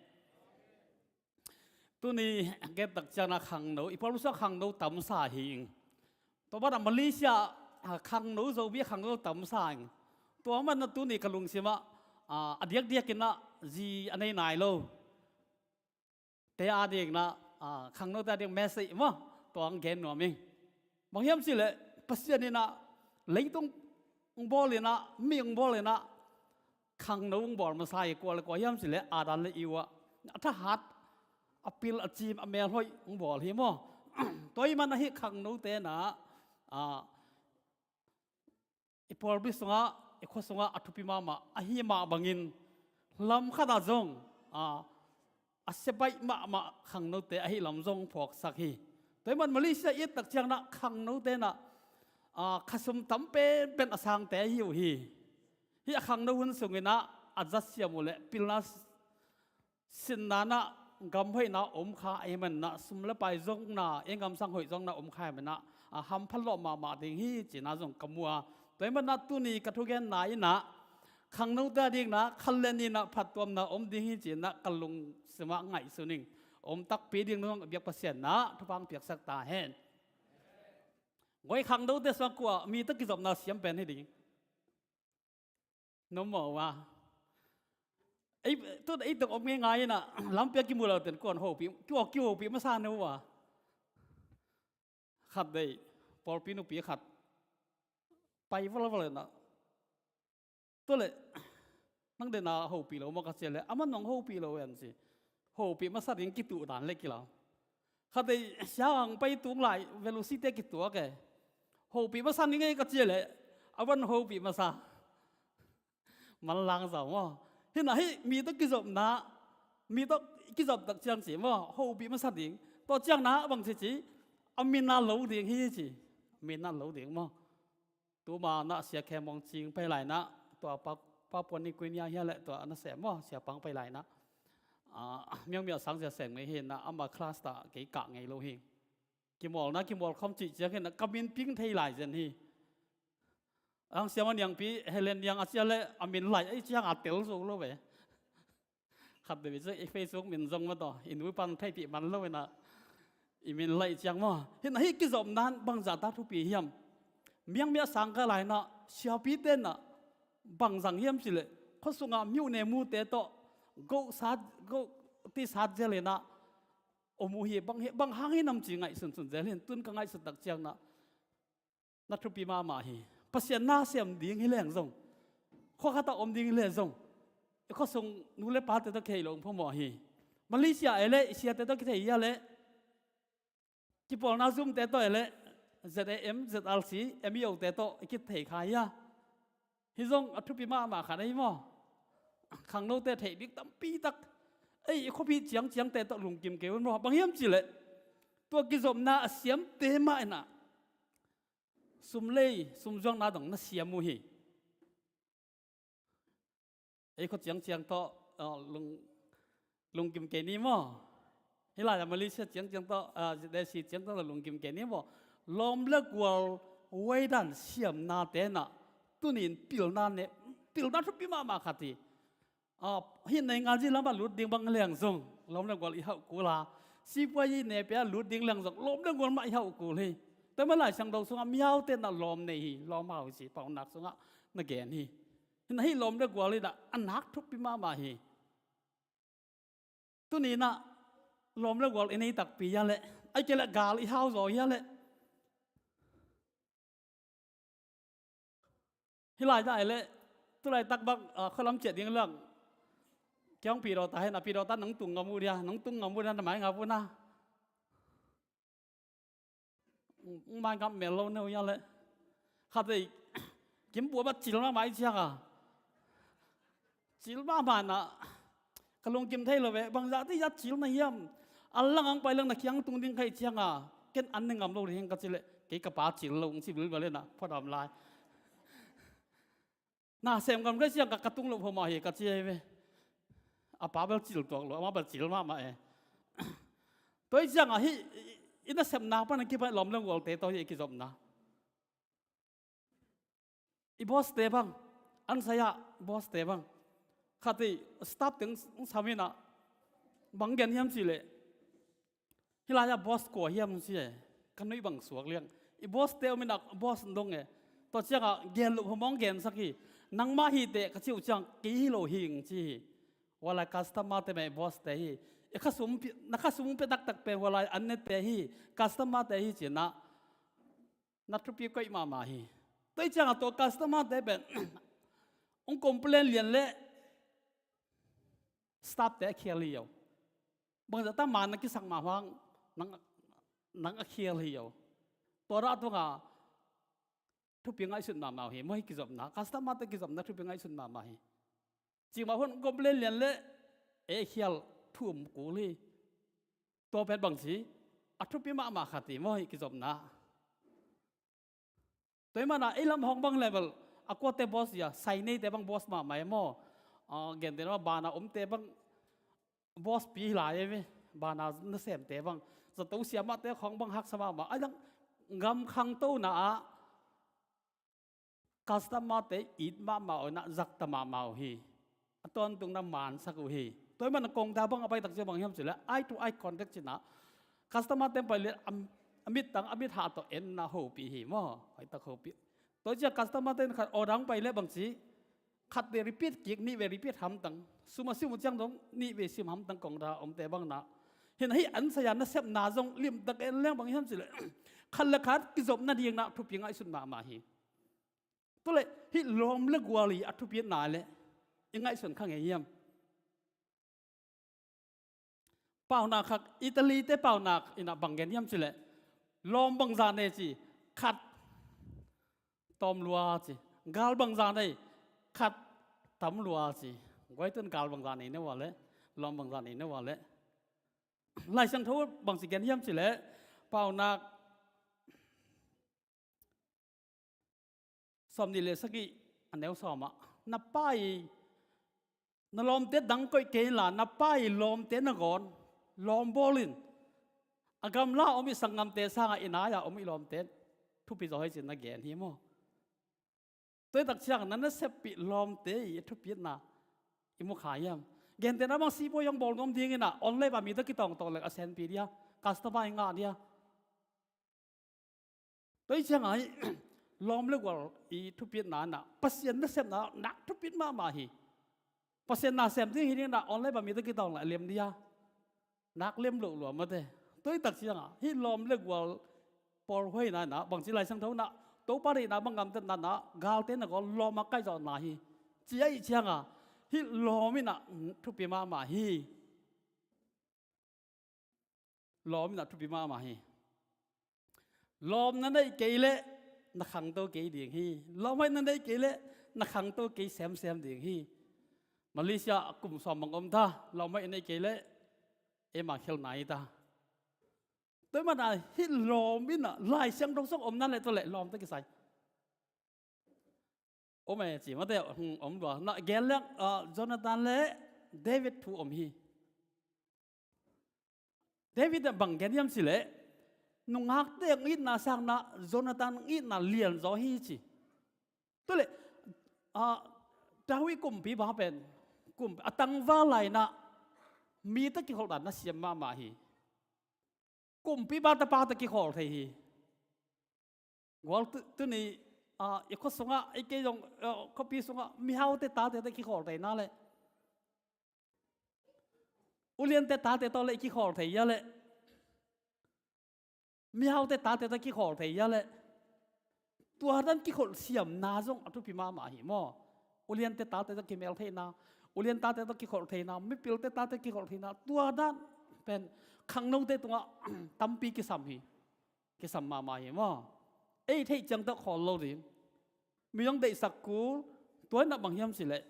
Tuni gen tak ciangin ah khangno, i pawlpi sungah khangno tamsa hi ing. Tua banah Malaysia ah khangno, Zomi ah khangno tamsa ing. Tua manin ah tuni ka lungsim ah, ah, a diakdiakin ah zi a nei nai lo te adingin ah, ah, khangnote ading message maw, tua hong gen nuam ing. Bang hiam cih leh Pasian in ah leitung hong bawl in ah, mi hong bawl in ah, khangno hong bawl masa hi. Kua le kua hiam cih leh Adam le Eve ah, a thahat, a pil, a cim, a melhoih hong bawl hi maw. Tua ahih manin ah hih khangnote in ah, ah, i pawlpi sungah, i khua sungah a thupi mahmah ahi mah bangin, lam khatah zong, ah, a sia baih mahmah khangnote ahih lam zong phawksak hi. Tua ahih manin Malaysia i et tak ciangin ah khangnote in ah, ah, khasum tam penpen a sangte ahi uh hi. Hih a khangno hun sungin ah a za siam uh leh pilna, sinna in ah, gamhoihna om kha ahih manin ah, sum le pai zonna, inn gam sang hoih zonna om kha ahih manin ah, a hampha lawh mahmah ding hi ci-in ah zong ka mu a. Tua ahih manin ah tuni ka thugenna in ah khangnote adingin ah khat le nih in ah phattuamna om ding hi ci-in ah ka lungsim ah ngaihsun ing. Om takpi ding, nong biak Pasian in ah thupha hong piaksak ta hen. Koi khangnote sungah kua mi tawh kizopna siam pen hi ding? Nong mu uh a. Ei, tu ei tawh om ngeingai in ah, lampi ah kimu lo ten kuan hopih, kiwa kihopih masa ne uh a. Khat deih, pawlpi nupi khat pai valval in ah, tua leh nang deihna hopih lo maw ka ci leh, aman nong hopih lo en ci. Hopih masa ding kituh dan leh kilau. Khat deih, siang pai tung lai, velocity kituak e. Hopih masa ning ei ka ci leh, aman hopih masa. Manlang zau maw. Hi-in ah hih mi tawh kizopna, mi tawh kizop tak ciang ci maw, hopih masa ding. Tua ciang in ah bang ci ci, a min ah lo ding hi ci. A min ah lo ding maw. Tuma in ah Sia Khem Maung Cing pai lai in ah, tua Pa, Papua New Guinea hia leh tua a nasem maw, Sia Pang pai lai in ah, ah, Miang Mia Sang Sia Seng Mei hi-in ah, ama class tawh kei kah ngei lo hi. Kimawlna, kimawl khawm cih ciangin ah ka min ping thei lai zen hi. Ang Siama Niangpi, Helen Niang a ci leh a min lai ahih ciang a tel zo lo ve. Khat veve ciang i Facebook min zong mah tawh, i nu i pa'n theihpih man lo in ah, i min lai ciang maw. Hi-in ah hih kizopna in bangzah ta thupi hiam? Miang Mia Sang kah lai in ah, siapite in ah bang zang hiam cih leh, khua sungah myo ne mute tawh, goh sat, goh ti sat zel in ah om uh hi. Bang hi, bang hang hiam ci ngaihsunsun zel hi-in, tu-in ka ngaihsut tak ciangin ah, na thupi mahmah hi. Pasian na sem ding hi leng zong, khua khatah om ding hi leng zong, i khua sung nu le pate tawh kithei lo phamawh hi. Malaysia ei leh, i siate tawh kithei hi a leh, kipawlna Zoom-te tawh ei leh, Z A M, Z R C, M E O-te tawh i kithei kha hi a. Hih zong a thupi mahmah khat ahi maw. Khangnote theih bik tampi tak, ei, i khuapi ciangciangte tawh lungkim kei un maw. Bang hiam cih leh, tua kizopna a siamte mah in ah, sum lei, sum zuakna dong na siam uh hi. Ei khua ciangciang tawh, ah, lung, lungkim kei ni maw. Hih lai-ah Malaysia ciangciang tawh, ah, Z A C ciangciang tawh lungkim kei ni maw. Lawm le gual huai dan siamnate in ah, tuni-in pilna ne, pilna thupi mahmah khat hi. Ah, hih nei nganzi lamah lut ding bang leng zong, lawm le gual i hauh kul a. Sipuai i ne pia lut ding leng zong, lawm le gual mah i hauh kul hi. Tua mah Lai Siangtho sungah miaute in ah lawm nei hi, lawm hau hi ci, Paunak sungah na gen hi. Hi-in ah hih lawm le gual in ah a nak thupi mahmah hi. Tuni-in ah lawm le gual i nei takpi a leh, Ai kei le gal i hau zaw hia le. Hi lai dai le, tu laitak bang, ah, khualam ciah ding lang. Kiang pi daw ta hen, a pi daw ta nang tung ngam uh dia, nang tung ngam uh dia, na mai ngap uh na. Mai ngap mel lo neu ya le. Khat ei, kim bua bat cil ma mai ciang a. Cil mahmah na, ka lungkim thei lo ve, bangzah tei zat cil na hiam? A lang ang pai lang na kiang tung ding khai ciang a, ken an ne ngam lo ding ka ci le, kei ka pa cil lo, ung ci bilbal le na, phuadam lai. Na sem ngam khai ciang ka, ka tung lo pho mah hi, ka ci ai ve. A pa bel cil tuak lo, ama bel cil mahmah e. Tua hi ciang a hi, i, i nasepna pan a kipan lawm le gualte tawh hi i kizopna. I boss te bang, an saya boss te bang. Khat i staff teng sam in a, bang gen hiam ci le. Hi lai a boss kua hiam ci e, ka nuih bang suak liang. I boss te om in a boss dong e. Tua ciang a gen lo phamawng gen sak hi. Nangmah hi te ka ci uh ciang kei hi lo hing ci hi. Hua lai customer te mah i boss te hi. I khasum pi-, na khasum pia taktak pen hua lai an ne te hi. Customer te hi ci na. Na thupi koih mahmah hi. Tua hi ciang a tua customer te pen ong complain lian le staff te a khial hi yo. Bangzah ta man na kisak mah hang nang, nang a khial hi yo. Tua rah tung a thupi ngaihsut mahmah uh hi. Maw hi kizopna, customer te kizopna thupi ngaihsut mahmah hi. Cih mah hun complain lian le e khial thu um kul hi. Tua pen bang ci, a thupi mahmah khat hi maw hi kizopna. Tua hi mana ei lam hong bang level, a kuate boss ia, sai nei te bang boss mahmah e maw. Ah, gen te na bana om te bang boss pi lai e ve, bana nasem te bang. Zato siamah te khong bang haksa mahmah. Ai dang gam khangto na ah, customer te it mahmah uh na, zakta mahmah uh hi. A tawntung na mansak uh hi. Tua hi mana kongta bang a pai tak cia bang hiam ci le, eye to eye contact ci na. Customer te pai le, a, a mit tang, a mit hah tawh en na hopih hi maw. Pai tak hopih. Tua cia customer te khat order pai le bang ci. Khat ve repeat kik, nih ve repeat hamtang. Sum a sim uh ciang dong, nih ve sim hamtang kongta om te bang na. Hin hi an saya nasepna zong limtak en leng bang hiam ci le. Khat le khat kizopna ding na thupi ngaihsun mahmah hi. Tua le hih lawm le gual i a thupitna le i ngaihsun kha ngei hiam? Paunak khat, Italy te paunak in a bang gen hiam ci le, lawm bangzah nei ci, khat tawm lua ci, gal bangzah nei, khat tam lua ci. Guai tun gal bangzah nei ne ua le, lawm bangzah nei ne ua le. Lai Siangtho bang ci gen hiam ci le, paunak sawm nih le sagih a neu sawm ah, na pa i, na lawmte dang koih kei inla, na pa i lawmte nangawn lawm bawl in, a gamla om i sanggamte sangah i nai-a om i lawmte thupi zaw hi ci-in na gen hi maw? Tua hi tak ciang na naseppih lawmte i a thupitna i mu kha hiam? Gentehna bang sipuai hong bawl nuam ding inah online pan mi tawh kitawngtawng leng a senpi dia, customer i ngah dia. Tua hi ciangah hi lawm le gual i thupitna inah Pasian nasepna nak thupit mahmah hi. Pasian na sem ding hi ding inah online pan mi tawh kitawng leng a lem dia. Nak lem loh lua mate. Tua hi tak ciangah hih lawm le gual pawlhuaina inah bangci Lai Siangtho inah Topa deihna bang gamtatna inah galte nangawn lawm a kaihzawhna hi. Ci ahih ciangah hih lawm inah thupi mahmah hi. Lawm inah thupi mahmah hi. Lawm na neih kei leh na khangto kei ding hi. Lawm hoih na neih kei leh na khangto kei semsem ding hi. Malaysia kum sawm bang om ta, lawm hoih neih kei leh eima khialna hi ta. Tua hi mana hih lawm inah Lai Siangtho sung omna le tua leh lawm tawh kisai om e ci mate, hmm, om lua. Na gen leng, ah, Jonathan le David thu om hi. David ah bang gen hiam ci leh, nungakte ang itna sangna Jonathan ang itna lian zaw hi ci. Tua leh, ah, David kumpipa pen, kum, a tangval lai inah mi tawh kikholh dan na siam mahmah hi. Kumpipa tapa tawh kikhawl thei hi. Gual tu, tuni, ah, i khua sungah, i kei zong, ah, khuapi sungah mihaute tate tawh kikhawl theina le uliante tate tawh le i kikhawl thei ia le Mihaute tate tawh kikholh thei hia leh? Tua dan kikholh siamna zong a thupi mahmah hi maw. Uliante tate tawh kimel theihna, ulian tate tawh kikholh theihna, mipilte tate kikholh theihna, tua dan pen khangnote tungah tampi kisam hi. Kisam mahmah hi maw. Ei theih ciang tawh khawl lo ding. Mi hong deihsak kul, tua in ah bang hiam cih leh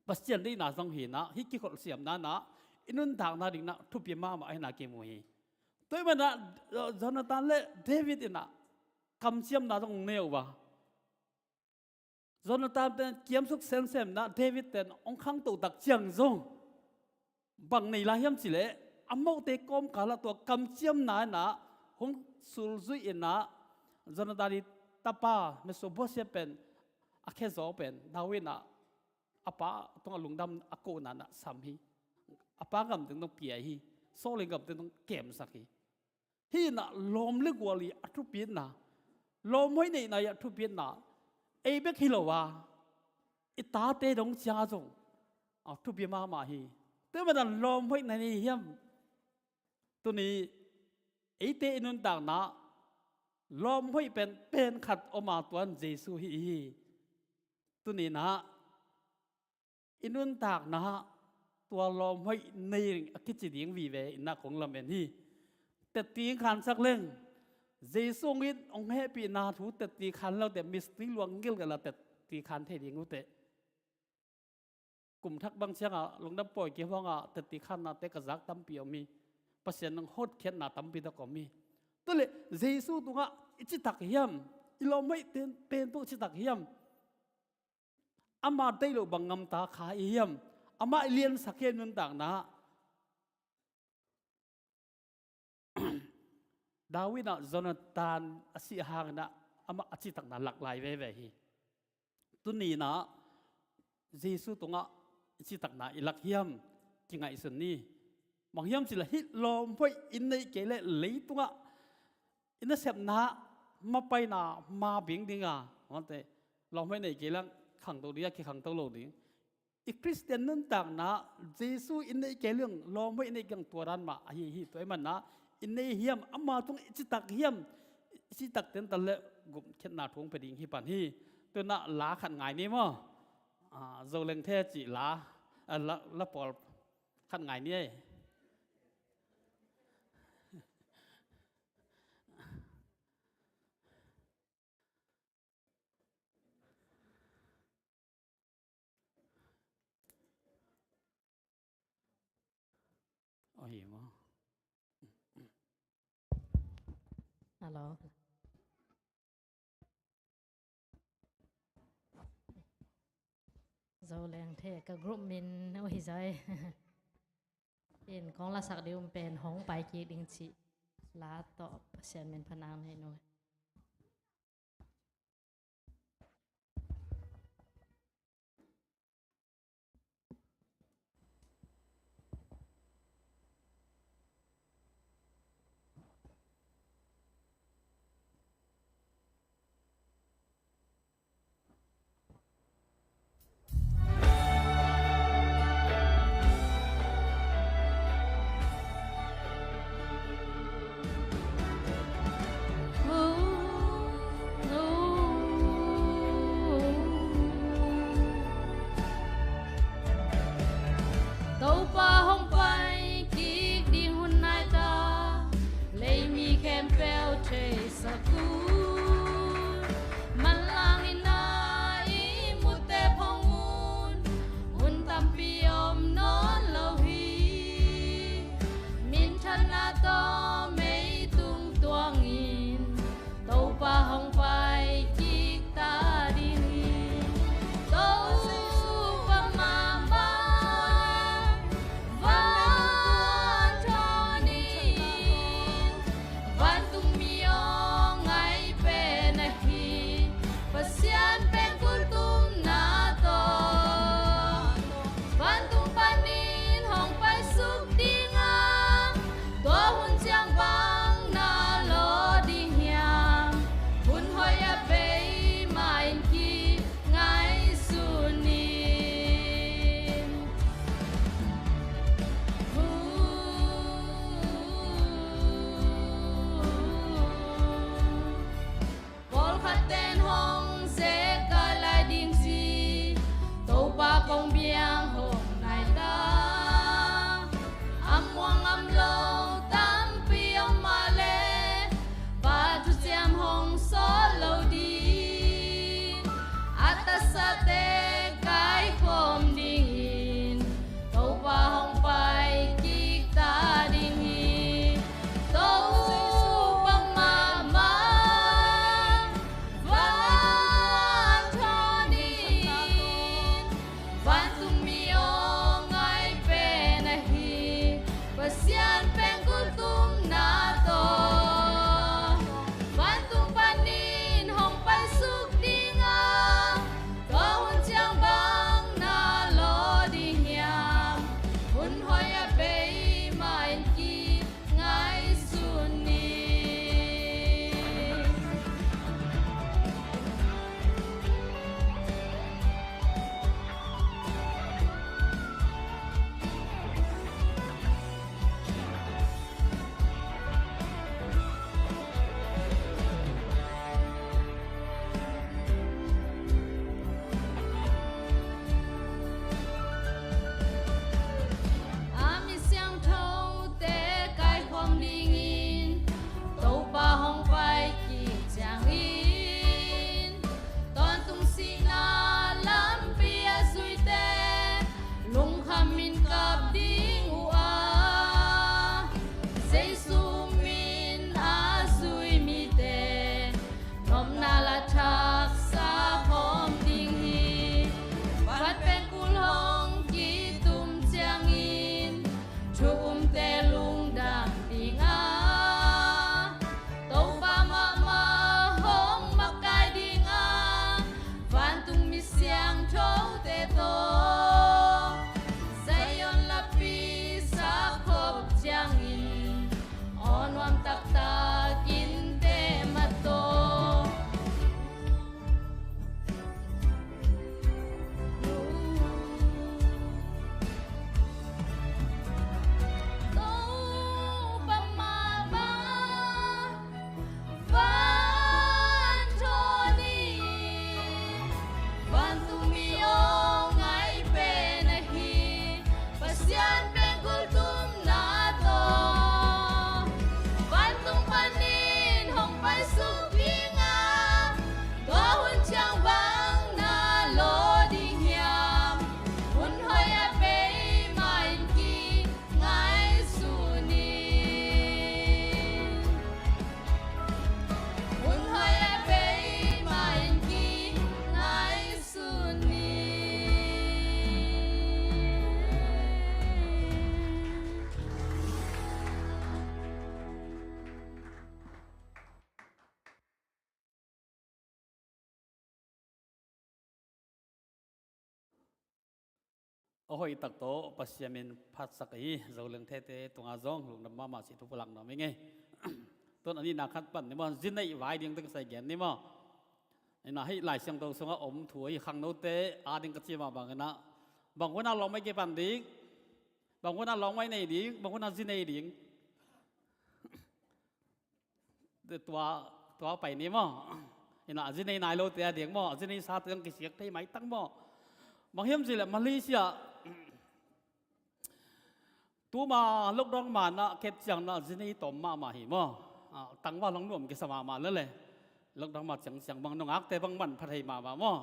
Pasian deihna zong hi in ah, hih kikholh siamna in ah i nuntakna ding in ah thupi mahmah ahihna kimu hi. Tua ahih manin ah Jonathan le David in ah kamciamna zong nei uh a. Jonathan pen kiamsuk semsem in ah David pen hong khangto tak ciang zong bang nei lai hiam cih leh, amaute kawmkal ah tua kamciamna in ah hong sulzuih in ah Jonathan i tapa Mephibosheth pen a khezaw pen David in ah a pa tungah lungdam a kohna in ah sam hi. A pa gam teng dong pia hi. Saul i gam teng dong kemsak hi. Hih in ah lawm le gual i a thupitna, lawmhoih neihna i a thupitna, ei bek hi lo a, i tate dong ciang ah zong a thupi mahmah hi. Tua ahih manin lawmhoih na nei hiam? Tuni eite i nuntakna lawmhoih pen pen khat om a, tua in Jesu hi hi. Tuni in ah i nuntakna tua lawmhoih nei a kici ding vive in ah kong lamen hi. Tetti khansak leng, Jesu hong it hong hehpihna thu tetti khan lo teh, mistri luang gilgal a tetti khan thei ding uh teh. Kum thak bang ciangah lungdam pawi kihuangah tetti khannate ka zak tampi om hi. Pasian in hong hotkhiatna tampi tak om hi. Tua leh Jesu tungah i citak hiam? I lawmhoih pen, pen tungah citak hiam? Ama deih loh bang ngamta kha i hiam? Amah i liansak hiam i nuntakna? David in ah Jonathan a sih hangin ah amah a citakna lak lai veve hi. Tuni in ah Jesu tungah i citakna i lak hiam? Kingaihsun ni. Bang hiam cih leh hih lawmhoih i neih kei leh leitungah i nasepna mapaina ma bing ding a, lawmhoih neih kei leng khangto ding a, kikhangto lo ding. I Khristian nuntakna Jesu i neih kei leng lawmhoih i neih kei leng tua dan mah ahi hi. Tua ahih manin ah i nei hiam? Ama tungah i citak hiam? I citak tentan leh gupkhiatna thu hong pia ding hi pan hi. Tua in ah la khat ngai ni maw. Ah, Zo Lengthe cih la, ah, la, la pawl khat ngai ni ei. Ahi maw. Hello. Zo Lengthe ka group min uh hi zai. In kong lasak ding um pen Hong Pai Kik Ding cih la tawh Pasian min phatna nei nuam. A hoih tak tawh Pasian min phatsak hi. Zo leng thete tunga zong lungdam mahmah cih thu pulak nuam ing ei. Tun a nihna khat pan ni maw, zi neih vai ding teng sai gen ni maw. Ina hih Lai Siangtho sungah om thu hi. Khangnote ading ka ci mah bangin ah, bang hun a lawng mai kipan ding, bang hun a lawng mai nei ding, bang hun a zi nei ding. Tua, tua pai ni maw. Ina a zi nei nai lote a ding maw, a zi nei sate zong kisiak thei maitang maw. Bang hiam cih leh Malaysia, tuma lockdown man ah kep ciang na zi nei tawm mahmah hi maw. Ah, tangval hong nuam kisa mahmah lel e. Lockdown man ciangciang bang nungakte bang manpha thei mahmah maw.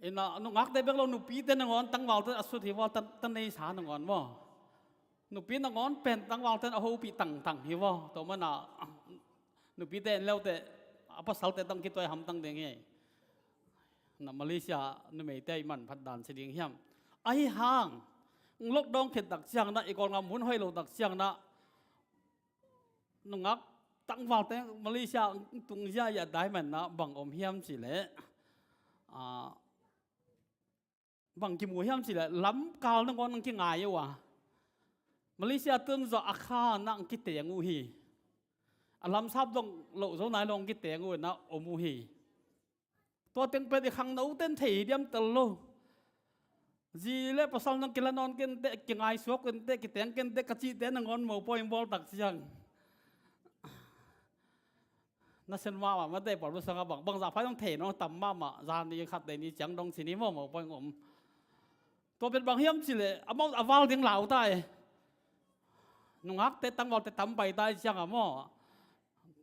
Ina nungakte bek lo, nupite nangawn tangvalte a sut hi vaw, ta, ta neisa nangawn maw. Nupi nangawn pen tangvalten a hopih tangtang hi vaw. Tua mana nupite en leute a pasalte tang kituai hamtang ding hi. Na Malaysia numeite i manphat dan ci ding hiam? Ahi hang lockdown khit tak ciang na, i Kawlgam hun hoih lo tak ciang na, nungak tangvalte Malaysia tungzia i a dai man na bang om hiam cih leh, ah, bang kimu hiam cih leh lamkal nangawn ang kingai uh a, Malaysia tun zawh a kha na ang kiteng uh hi. A lamsap dong loh zo nai lo ang kiteng uh na om uh hi. Tua teng pen i khangnoten thei hi diam tel lo. Zi le pasal nang kila nawn kente, kingai suak kente, kiteng kente ka cihte nangawn mopawi bawl tak ciang, na sen mahmah mate, pawl besanga bang, bang zah phai dong thei nawn tam mahmah, zah ni khat dei ni ciang dong ci ni maw, mopawi om. Tua pen bang hiam cih leh amau a val ding lau ta e. Nungakte tangvalte tam pai ta i cianga maw.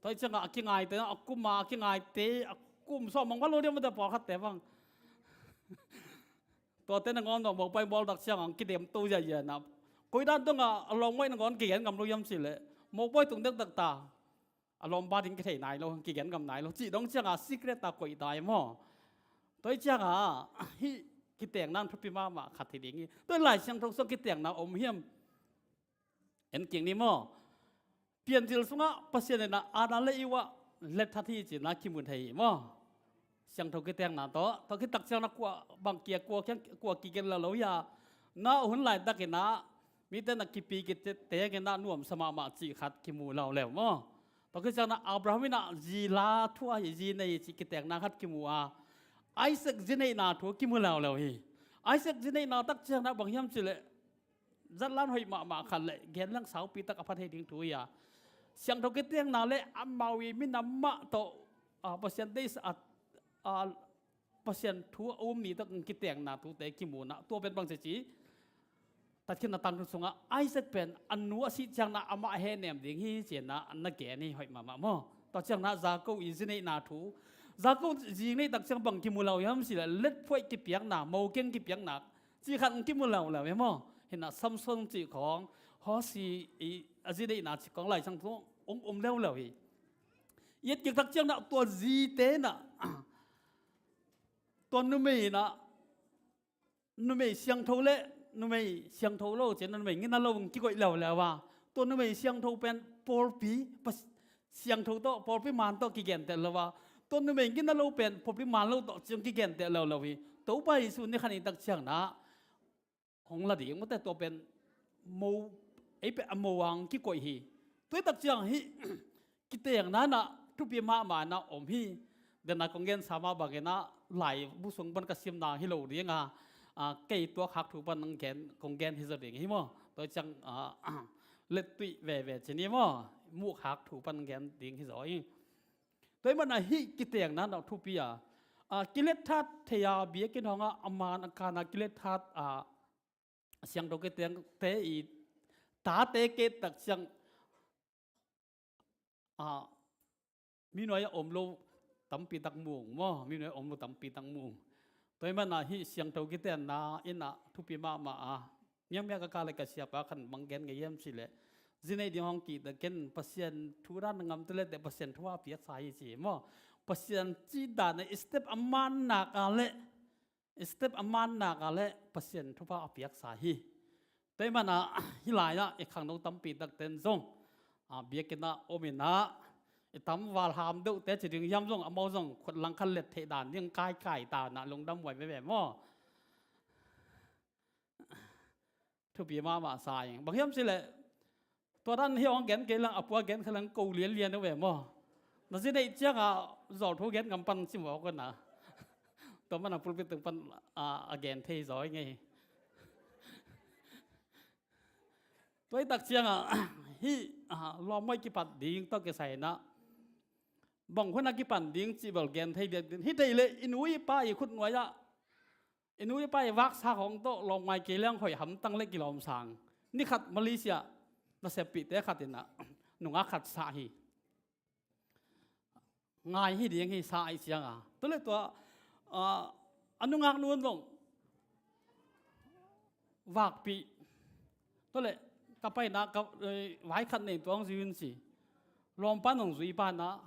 Tua i cianga a kingaite, a kum a kingaite, a kum sawm mang val lo diam mate, pawlkhatte bang. Tuate nangawn dong mopawi bawl tak cianga ang kidem to ziahziah na. Koi dan dong a, a lawmngaih nangawn kigen ngam lo hiam cih leh mopawi tung dekdek ta. A lawmpa ding kithei nai lo, kigen ngam nai lo cih dong cianga secret a koih ta e maw. Tua i cianga hih kitengna thupi mahmah khat hi ding hi. Tua i Lai Siangtho sung kitengna om hiam? En kik ni maw. Pianzil sungah Pasian in a, Adam le Eva let that hi cihna kimu thei hi maw. Siangtho kitengna tawh, tua khit tak ciang na kua bang kia, kua kiang, kua kigen lo lo hi a. Na hun laitakin a mite na kipi kite tengin a nuamsa mahmah cih khat kimu lo leu maw. Tua khit ciang na Abraham in a zi la thu a hi, zi nei cih kitengna khat kimu a. Isaac zi neihna thu kimu lo leu hi. Isaac zi neihna tak ciang na bang hiam cih leh zatlan hoih mahmah khat le gen leng saupi tak a pha thei ding thu hi a. Siangtho kitengna le amau i minam mah tawh, a, Pasian deih a, a, Pasian thu a um ni tak kitengna thute kimu na, tua pen bang ci ci. Tatkhin a tangthu sungah Isaac pen a nu a sih ciang na amah hehnem ding hi ci na na gen hi hoih mahmah maw. Tua ciang na Jacob i zi neihna thu, Jacob zi neih tak ciang bang kimu lo hiam cih leh letphuaih kipiakna, mokeng kipiakna cih khat kimu lo leu hi maw. Hi na Samson cih khawng, Hosea i a zi neihna cih khawng Lai Siangtho hong om leuleu hi. I et kik tak ciang na tua zite na, tua numei na, numei siangtho le numei siangtho lo ci na, numei ngina lo kikoih leuleu a, tua numei siangtho pen pawlpi, pas, siangtho tawh, pawlpi man tawh kigenteh lo a, tua numei ngina lo pen pawlpi man lo tawh ci hong kigenteh leuleu hi. Topa Jesu ni khat ni tak ciang na hong la ding mawte, tua pen mo, ei pen a mo ang kikoih hi. Tua hi tak ciang hih kitengna na thupi mahmah na om hi. Dena kong gensa mah bangin a laibu sung pan ka simna hi lo ding a, a, kei tuak khak thu pan nang gen, kong gen hi zaw ding hi maw. Tua ciang, a, lettuih veve ci ni maw, muh khak thu pan gen ding hi zaw hi. Tua hi mana hih kitengna na thupi a, a, kilet that thei a, biakinn hong a, a man a kan a kilet that a, a siangtho kitengte i tate ke tak ciang, a, mi nuai a om lo tampi tak mu ung maw, mi nuai a om lo tampi tak mu ung. Tua hi mana hih siangtho kitenna in a thupi mahmah a, miangmia ka kah le ka siapa khan bang gen ngei hiam cih leh, zi neih ding hong kihta ken Pasian thu dan ngamte le teh Pasian thu a piaksa hi ci maw. Pasian cih dan a i step a man nak a le, i step a man nak a le Pasian thupha a piaksa hi. Tua hi mana hih lai-ah i khangno tampi takten zong, a, biakinn ah om in ah, i tam val ham deuhte ci ding hiam zong, amau zong khut langkhat let theih dan ding kaikai ta na lungdam huai veve maw. thupi mahmah sa ing. Bang hiam cih leh tua dan hi hong gen kei leng, a pua gen kha leng ko lianlian uh ve maw. Na zi neih ciangah zawlthu gen ngam pan ci mawk uh na. Tua mana pulpit tung pan a, a gen thei zaw ing ei. Tua i tak ciangah hih a, lawmngaih kipat ding tawh kisai inah bang hun a kipan ding cih bel gen thei biakbiak. Hi thei leh i nu i pa i khutnuai ah i nu i pa i vaksa khawng tawh lawmngaih kei leng hoih hamtang le kilawmsang. Ni khat Malaysia naseppihte khat inah nungak khat sah hi. Ngai hi ding hi, sa ahih cianga. Tua leh tua a, a nungak nu in zong vakpih. Tua leh ka paina ka, eh, vai khat nei tuang zui in ci. Lawmpa in zong zui pana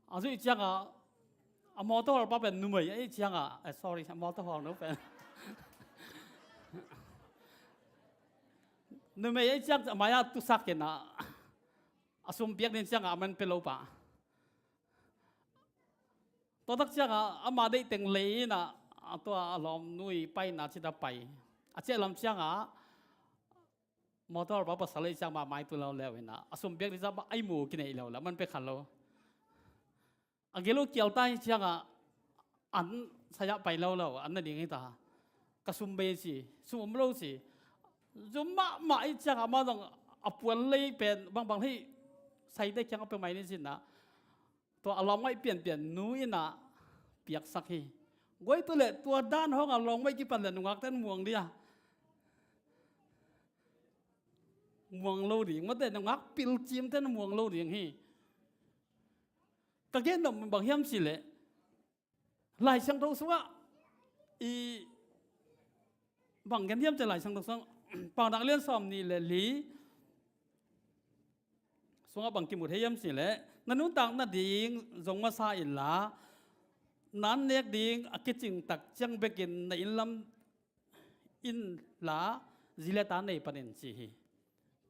a zuih cianga a mawtaw hawlpa pen numei ahih cianga, eh, sorry, a mawtaw hawl nu pen numei ahih ciang a mai-ah tusak inah a sum piak ding ciangah a man pia lo pah. Tua tak ciangah ama deih teng lei inah a tua a lawmnu i paina cita pai. A ciah lam ciangah mawtaw hawlpa pasal ahih ciang mah mai tu lo leu inah a sum piak ding ciang mah a i mu kineih lo le a man pia kha lo. A gel uh kial ta hi ciangah an sai-ah pai lo lo, an na ding hi ta. Ka sum bei ci, sum om lo ci. Zum mahmah ahih ciangah amah zong a puan lei pen bangbang hih saite kiang a pia mai ni cinah tua a lawmngaih pianpian nu inah piaksak hi. Guai tu leh tua dan hawngah lawmngaih kipan leh nungakte an muang dia. Muang lo ding, mate nungak pilcimte an muang lo ding hi. Ka gen nop bang hiam cih leh Lai Siangtho sungah i bang gen hiam cih leh Lai Siangtho sungah Paunak lian sawm nih le li sungah bang kimu thei hiam cih leh na nuntak nading zong masa inla, na an nek ding a kicing tak ciang bekin na inn lam inla zi le ta nei panin ci hi.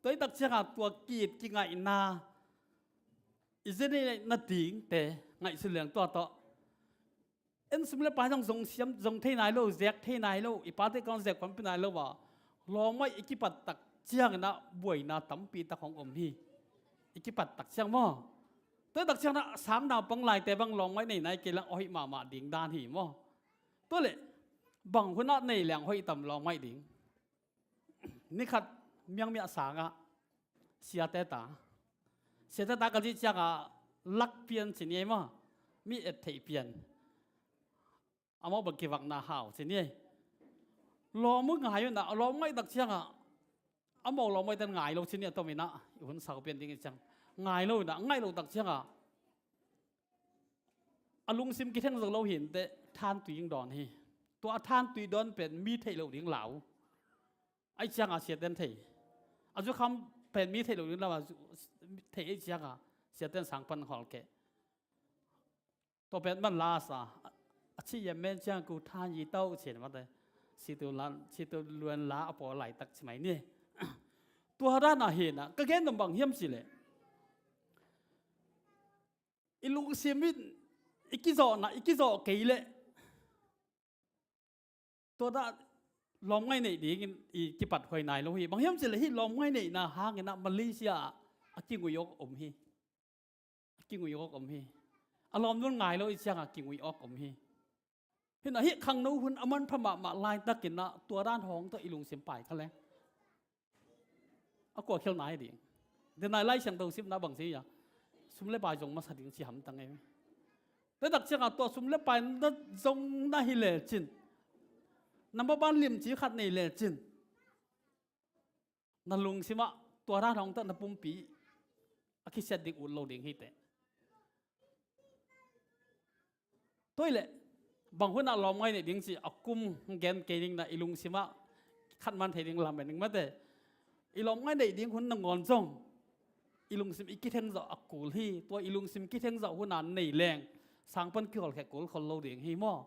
Tua i tak ciangah tua ki-it kingaihna i zi neih nadingte ngaihsun leng tua tawh en sum le pai zong zong siam zong thei nai lo, zek thei nai lo, i pate kong zek pampi nai lo a lawmngaih i kipat tak ciang inah buaina tampi tak hong om hi. I kipat tak ciang maw? Tua i tak ciang inah sang naupang laite bang lawmngaih nei nai kei leng awhih mahmah ding dan hi maw? Tua leh bang hunah nei leng hoih tam lawmngaih ding? Ni khat Miangmiah sangah siate ta, siate ta ka cih ciangah lak pian ci ni ei maw? Mi et theih pian. Amau bang kivakna hau ci ni ei. Lawm uh ngai uh na, lawmngaih tak ciangah amau lawmngaihte in ngai lo ci ni a tom inah i hun sau pian ding i ciang. Ngai lo inah, ngaih lo tak ciangah a lungsim kitheng zo lo hi inteh, thantui in dawn hi. Tua a thantui dawn pen mi theih loh ding lau. Ahih ciangah siate in thei. A zukham pen mi theih loh ding lau a zu-, thei ahih ciangah siate in sang pan khawl keh. Tua pen man la sa a, a ci yem men ciang ku than yi tau cin mate. Situ lan, situ luan la a paw laitak ci mai ni. Tua dan ah hi na, ka gen nop bang hiam cih leh i lungsim in i kizawhna, i kizawh kei leh tua dah lawmngaih neih dingin i kipat huai nai lo hi. Bang hiam cih leh hih lawmngaih neihna hang inah Malaysia ah a kingui awk om hi. A kingui awk om hi. A lawmnu in ngai lo i ciangah kingui awk om hi. Hi na, hih khangno hun a manpha mahmah laitak inah tua dan hawng tawh i lungsim pai kha leh a kua khial nai ding? Denai Lai Siangtho simna bang ci a, sum le pai zong masa ding ci hamtang ei. Tua tak ciangah tua sum le pai na zong na hi lecin, na maban limci khat nei lecin, na lungsimah tua dan hawng tawh na pumpi a kisiat ding ut lo ding hi teh. Tua hi leh bang hunah lawmngaih neih ding cih a kum gen kei ning na, i lungsimah khat man thei ding lam en ning mate. I lawmngaih neih ding hun nangawn zong i lungsim i kitheng zawh a kul hi. Tua i lungsim kitheng zawh hunah nei leng sang pan kihawlkhia kulkhol lo ding hi maw?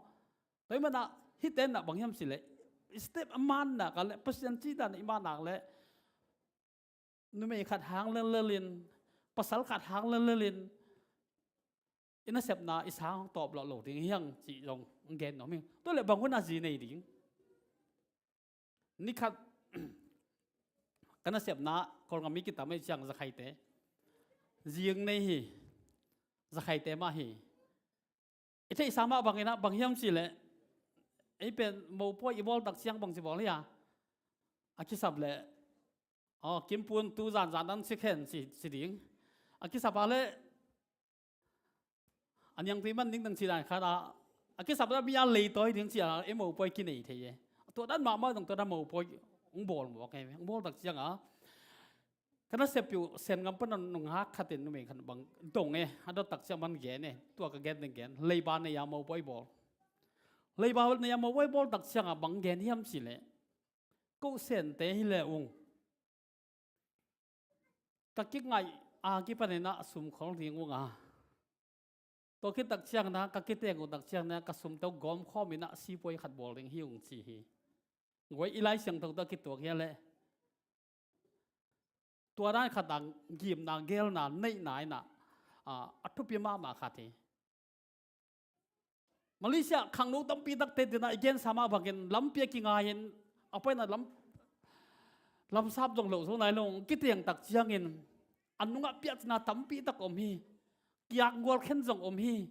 Tua hi manah hihte nah bang hiam cih leh i step a mannak ah leh Pasian cihdan i mannak leh numei khat hang lellelin, pasal khat hang lellelin i nasepna i sang hong tawp lawh lo ding hiang cih zong gen nuam hi. Tua leh bang hunah zi nei ding? Ni khat Ka nasepna Kawlgam mi kitam ei ciang zakhaite. Zing nei hi. Zakhaite mah hi. I theihsa mah bangin ah bang hiam cih leh, ei pen mopawi i bawl tak ciang bang ci bawl hi a. A kisap leh, aw, Kimpun tu zanzan an si khen ci, ci ding. A kisap a leh, a niangtui man ding dang ci dan khat a, a kisap a mi a leitawi ding ci a, ei mopawi kinei thei e. Tua dan mahmah dong tua dan mopawi hong bawl mawk e, hong bawl tak ciang a. Ka nasep piu Sen ngam pan a nungak khatin numei khat bang dong e, a dot tak ciang man gen e, tua ka gen ding gen, leiba nei a mopawi bawl. Leiba nei a mopawi bawl tak ciang a bang gen hiam cih leh, ko Sente hi le ung. Ka kingaih a kipanin ah sum khol ding ung a. Tua khit tak ciang na, ka kiteng uh tak ciang na, ka sumte uh gawm khawm in ah sipuai khat bawl ding hi ung ci hi. Guai i Lai Siangtho tawh kituak hi a leh. Tua dan khat a gimna, gelna, neihna in ah, a, a thupi mahmah khat hi. Malaysia khangno tampi takte dingin ah i gensa mah bangin lampi a kingai in a paina lam, lamsap zong loh zo nai lo, kiteng tak ciangin a nungah piahtana tampi tak om hi. Kiak gual khen zong om hi.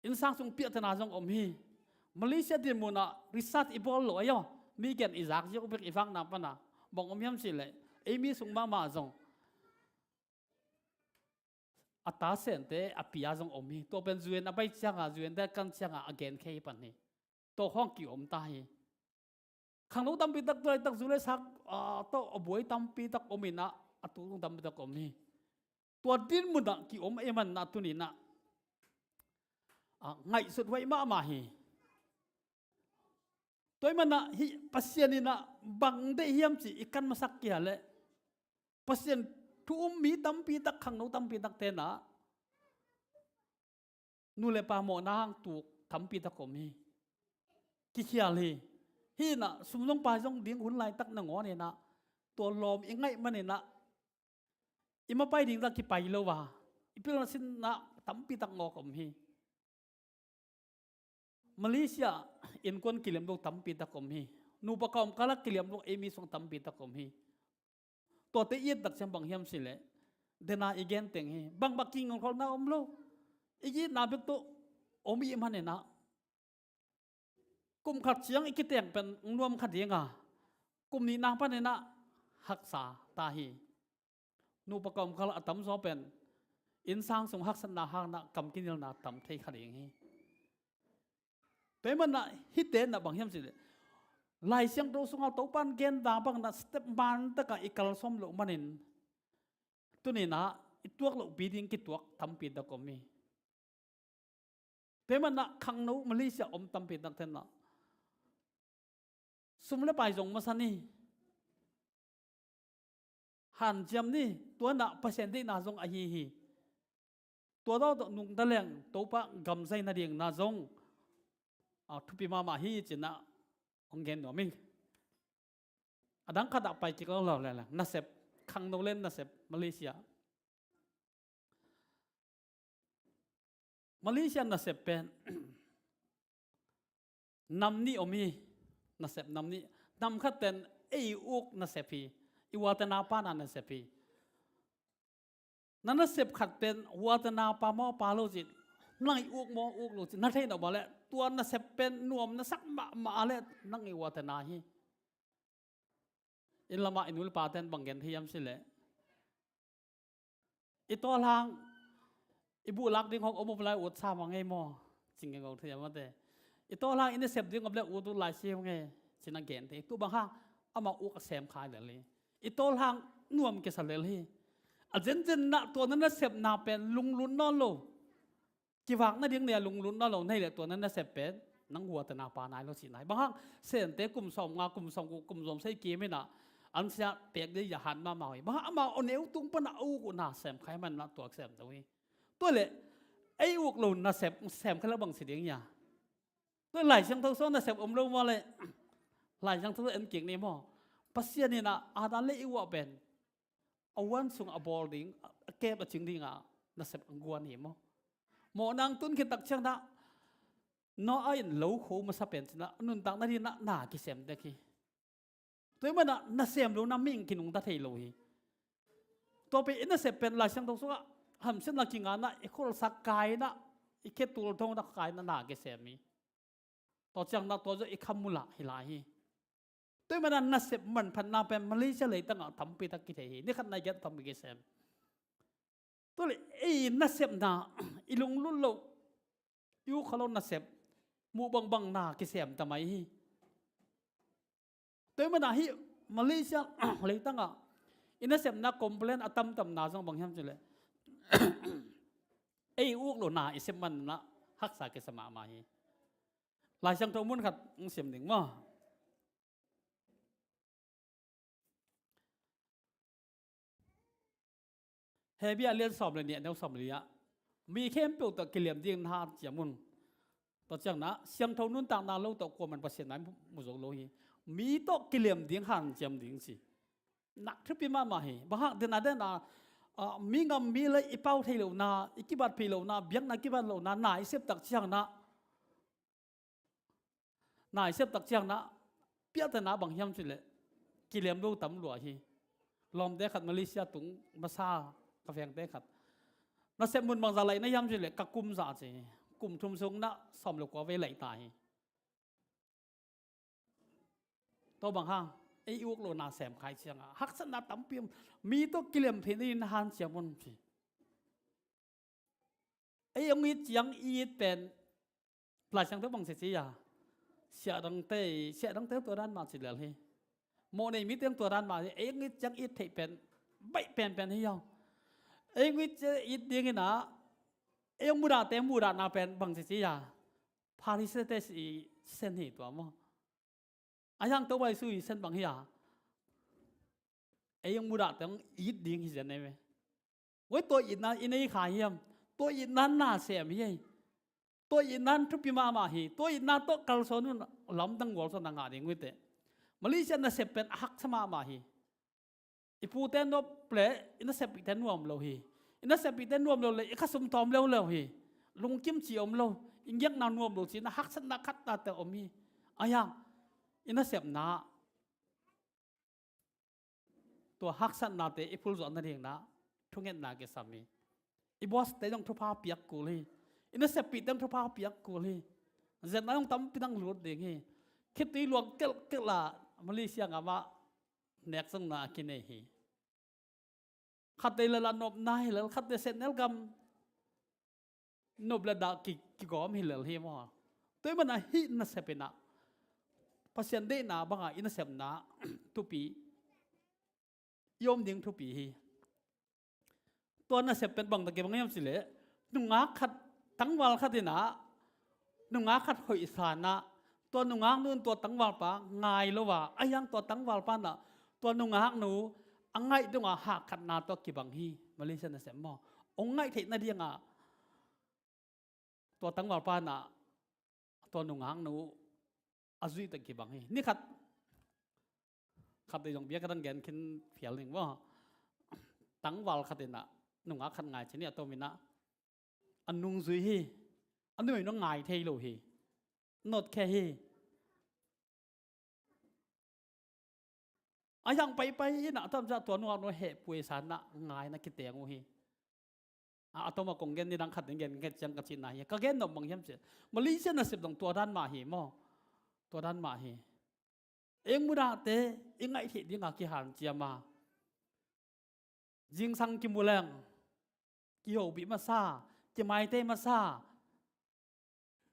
Innsang sung piahtana zong om hi. Malaysia dinmun ah research i bawl loh ahi aw. Mi gen i zak ziau bek i vakna pana bang om hiam cih leh, ei mi sung mahmah zong a ta Sente a pia zong om hi. Tua pen U N a pai cianga, U N te kan cianga a gen khe hi pan hi. Tua khawng kiom ta hi. Khangno tampi tak tua tak zu le sak, ah, tawh a buai tampi tak om in ah, a tu tampi tak om hi. Tua dinmun ah kiom ahih manin ah tuni in ah, ah, ngaihsut huai mahmah hi. Tua ahih manin ah hih Pasian in ah bang deih hiam cih i kan masak kei a leh, Pasian thu um mi tampi tak, khangno tampi takte in ah nu le pa mawhna hang tuk tampi tak om hi. Kikhial hi. Hih in ah sum zong pai zong ding hun laitak nangawn in ah tua lawm i ngaih manin ah i mapai ding tak kipai lo a, i pilna sinna tampi tak ngawk om hi. Malaysia innkuan kiliam lo tampi tak om hi. Nupa kawmkal ah kiliam lo ei mi sung tampi tak om hi. Tuate i et tak ciang bang hiam cih leh, dena i gen teng hi. Bangbang kingolkholna om lo. I itna bek tawh om i hih manin ah, kum khat ciang i kiteng pen nuam kha ding a, kum nihna panin ah haksa ta hi. Nupa kawmkal a tamzaw pen innsang sung haksatna hangin ah kam kinilna tam thei kha ding hi. Tua ahih manin ah hihte in ah bang hiam cih leh, Lai Siangtho sungah Topa'n gen dan bangin ah step man tak ah i kalsuan loh manin tuni in ah i tuak lohpi ding kituak tampi tak om hi. Tua ahih manin ah khangno Malaysia om tampi takte in ah sum le pai zong masa ni, hanciam ni, tua in ah Pasian deihna zong ahi hi. Tua tawh tawh nungta leng Topa gam zai nadingin ah zong, ah, thupi mahmah hi ci-in ah hong gen nuam ing. A dang khat ah pai kik lo leng, nasep, khangno le nasep, Malaysia. Malaysia nasep pen nam nih om hi. Nasep nam nih. Nam khat pen ei uk nasep hi. I uatena pana nasep hi. Na nasep khat pen uatena pa maw, pa lo cih, nang i uk maw, uk lo cih na theih nop a leh, tua nasep pen nuam na sak mahmah a leh nang i uatena hi. Inn lamah i nu le pate in bang gen thei hiam cih leh, i tawlhang i buh lak ding hong om om lai ut sa mah ngei maw, ci ngei ngei thei a mate. I tawlhang i nasep ding om leh ut ut lai si ngei, ci-in a gen thei. Tua bang hang, amah uk a sem kha lel hi. I tawlhang nuam kisa lel hi. A zenzen in ah tua na nasepna pen lunglut nawn lo, kivak nading nei a lunglut nawn lo na hih leh tua na nasep pen nang uatena pa nai lo cihna hi. Bang hang, Sente kum sawmnga, kum sawmguk, kum sawmsagih kim in ah an sia pek ding a hat mahmah hi. Bang hang, amau a neu tung pan a uk uh na sem kha ahih manin ah tua sem to hi. Tua leh ei uk lo nasep sem kha leh bang ci ding hia? Tua Lai Siangtho sung nasep om lo maw leh, Lai Siangtho en kik ni maw? Pasian in ah Adam le Eve pen a huan sung a bawl ding, a kep a cing ding a nasep a guan hi maw? Mawhna hong tun khit tak ciang in ah Noah in lo kho masa pen ci-in ah a nuntak nading in ah na kisem dek hi. Tua ahih manin ah nasem lo-in ah mihing kinungta thei lo hi. Tua pen i nasep pen Lai Siangtho sungah hamsiatna kingah in ah i khualsak kai in ah i khetul thong in ah kai in ah na kisem hi. Tua ciangin ah tua zong i kha mulah hi lai hi. Tua ahih manin ah nasep manphatna pen Malaysia leitangah tampi tak kithei hi. Ni khat na i gen tampi kisem. Tua leh ei nasepna i lunglut loh, i uk kha lo nasep muh bangbang na kisem ta mai hi. Tua ahih manin ah hih Malaysia leitangah i nasepna complain a tamtamna zong bang hiam cih leh ei uk lohna i sep manin ah haksa kisa mahmah hi. Lai Siangtho mun khat hong sim ding maw. Hebru a lian sawm le nih, a neu sawm le nih ah, mi khempeuh tawh kilem ding na hanciam un. Tua ciangin ah siangtho nuntakna lo tawh kuaman Pasian na mu zo lo hi. Mi tawh kilem ding hanciam ding ci. Na thupi mahmah hi. Bang hang, den a den a, ah, mi ngam mi lei i pau thei lohna, i kibat phei lohna, biakna kibat lohna na i sep tak ciangin ah, na i sep tak ciangin ah piahtana bang hiam cih leh kilem lo tam lua hi. Lawmte khat Malaysia tung masa, ka vengte khat, nasep mun bangzah laih na hiam cih leh ka kum zah ci hi. Kum thum sung in ah sawm le kua vei laih ta hi. Tua bang hang, ei uk lohna sem kha i ciangin ah haksatna tampi om, mi tawh kilem theih nading na hanciam un ci. Ei hong it ciang i it pen Lai Siangtho bang ci ci a, siahdangte, siahdangte tua dan mah ci lel hi. Mawhnei mite tua dan mah hi. Ei hong it ciang i it theih pen baih penpen hi hang. Ei hong it ciang it dingin ah ei hong mudahte mudahna pen bang ci ci a, Pharisee-te i sen hi tua maw. Ahih hang Topa Jesu i sen bang hi a, ei hong mudahte hong it ding hi zen ei ve. Tua itna i nei kha hiam? Tua itna na sem hi ei. Tua itna thupi mahmah hi. Tua itna tawh kalsuan un, lamdang gualzawhna ngah ding uh hi teh. Malaysia nasep pen a haksa mahmah hi. I pute nop leh i nasepte nuam lo hi. I nasepte nuam lo leh i khasum tawm leuleu hi. Lungkimci om lo, i ngiakna nuam lo ci-in a haksatna khat tawh om hi. Ahih hang i nasepna, tua haksatnate i phulzuah nadingin ah thungetna kisam hi. I boss-te zong thupha piak kul hi. I naseppihte zong thupha piak kul hi. Zetna zong tampi tak lut ding hi. Khitui luang kelhkelh a Malaysia gam ah nek zongna a kinei hi. Khatvei lel a nopna hi lel, khatvei Senel gam nop le dah ki, kigawm hi lel hi maw. Tua ahih manin ah hih nasep in ah Pasian deihna bangin i nasepna thupi, i om ding thupi hi. Tua nasep pen bang tak kibang hiam cih leh, nungak khat, tangval khat in ah nungak khat hoihsa in ah, tua nungaknu in tua tangvalpa ngai lo a, ahih hang tua tangvalpa in ah tua nungaknu a ngaih dongah hahkhatna tawh kibang hi. Malaysia nasep maw, hong ngaih theih nadingin ah tua tangvalpa in ah tua nungaknu a zuih tawh kibang hi. Ni khat, khatvei zong bia ka dang gen khin phial ning maw. Tangval khat in ah nungak khat ngai ci ni, a tom in ah a nungzui hi. A nu in hong ngai thei lo hi. Notkhia hi. Ahih hang paipai in ah a tamza tua nungaknu hehpihsa in ah ngai in ah kiteng uh hi. A, a tom a kong gen ni dang khat ding gen nget ciang ka cihna hi. Ka gen nop bang hiam cih leh, Malaysia nasep dang tua dan mah hi maw. Tua dan mah hi. Ei hong mudahte i ngaih theih dingin kihanciam a, zingsang kimu leng, kihopih masa, kimaitei masa,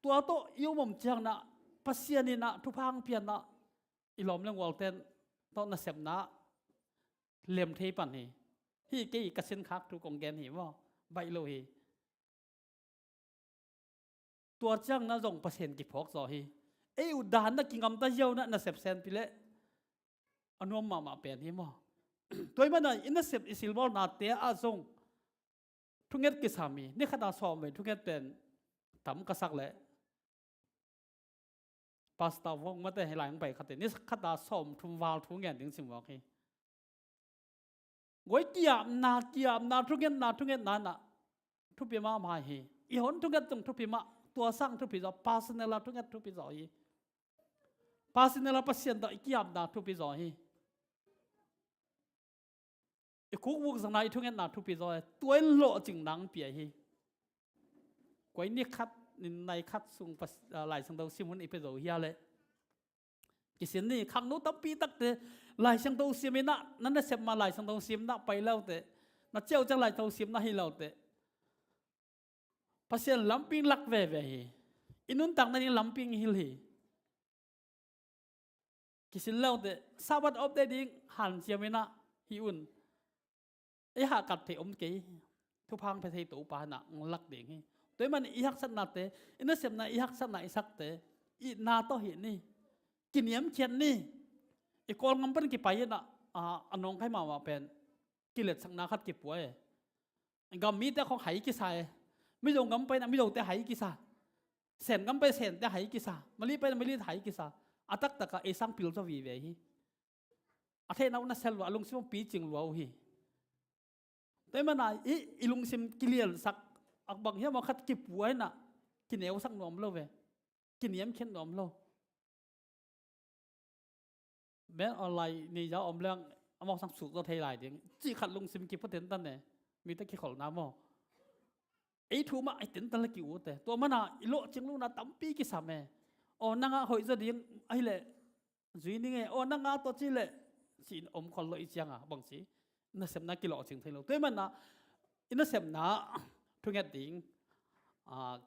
tua tawh i om om ciangin ah Pasian in ah thupha hong pia in ah i lawm le gualte tawh nasepna lem thei pan hi. Hih kei ka sinkhak thu kong gen hi maw. Baih lo hi. Tua ciangin ah zong Pasian kiphawk zaw hi. Ei uh dan na kingamta ziau in ah nasep senpi leh a nuam mahmah pen hi maw. Tua ahih manin ah i nasep i silbawlnate ah zong thunget kisam hi. Ni khat a sawm vei thunget pen tam ka sak leh Pastor Vawng mate hi lai hong pai khat in ni khat a sawm thum val thu ngen ding ci mawk hi. Guai, kiapna, kiapna, thungetna, thungetna in ah thupi mahmah hi. I hon thunget zong thupi mah, tua sang thupi zaw, personal a thunget thupi zaw hi. Personal a Pasian tawh i kiapna thupi zaw hi. I kukvuk zong na i thungetna thupi zaw e. Tua in lawhcing nang pia hi. Kua in ni khat, ni nai khat sung pas, ah, Lai Siangtho sim hun i pia zo hi a leh. Kisin ni, khangno tampi takte Lai Siangtho sim in ah, na nasep ma Lai Siangtho sim na pai lo te, na ciau ciang Lai Siangtho sim na hi lo te, Pasian lamping lak veve hi. I nuntakna ding lamping hil hi. Kisin lo te, Sabbath off day ding hanciam in ah hi un. I hahkat thei om kei. Thupha hong pia thei Topa in ah hong lak ding hi. Tua ahih manin i haksatnate, i nasepna, i haksatna, i sakte, itna tawh hih ni. Kiniamkhiat ni. I Kawlgam pan kipai in ah, a, a nawngkai mahmah pen kiletsakna khat kipua e. Gam mite khawng hai kisa e. Mizo gam pai in ah Mizote hai kisa. Sen gam pai Sente hai kisa. Mali pai in ah Malite hai kisa. A taktak ah ei sang pil zaw vive hi. A theihna uh na sel lua, a lungsim uh picing lua uh hi. Tua ahih manin ah i, i lungsim kiliansak, a bang hiam a khat kipua in ah kineusak nuam lo ve. Kiniamkhiat nuam lo. Ben online nei za om leng amau sang suk zaw thei lai ding. Cih khat lungsim kipua tentan e. Mite kikholhna maw. Ei thu mah ei tentan le ki-ut e. Tua manin ah i lawhcing lohna tampi kisam e. Aw, nang a hoih zaw ding ahih leh zui ning e. Aw, nang a tawh ci leh ci-in om khol lo i ciang a bang ci. Nasepna kilawhcing thei lo. Tua ahih manin ah i nasepna thunget ding, a,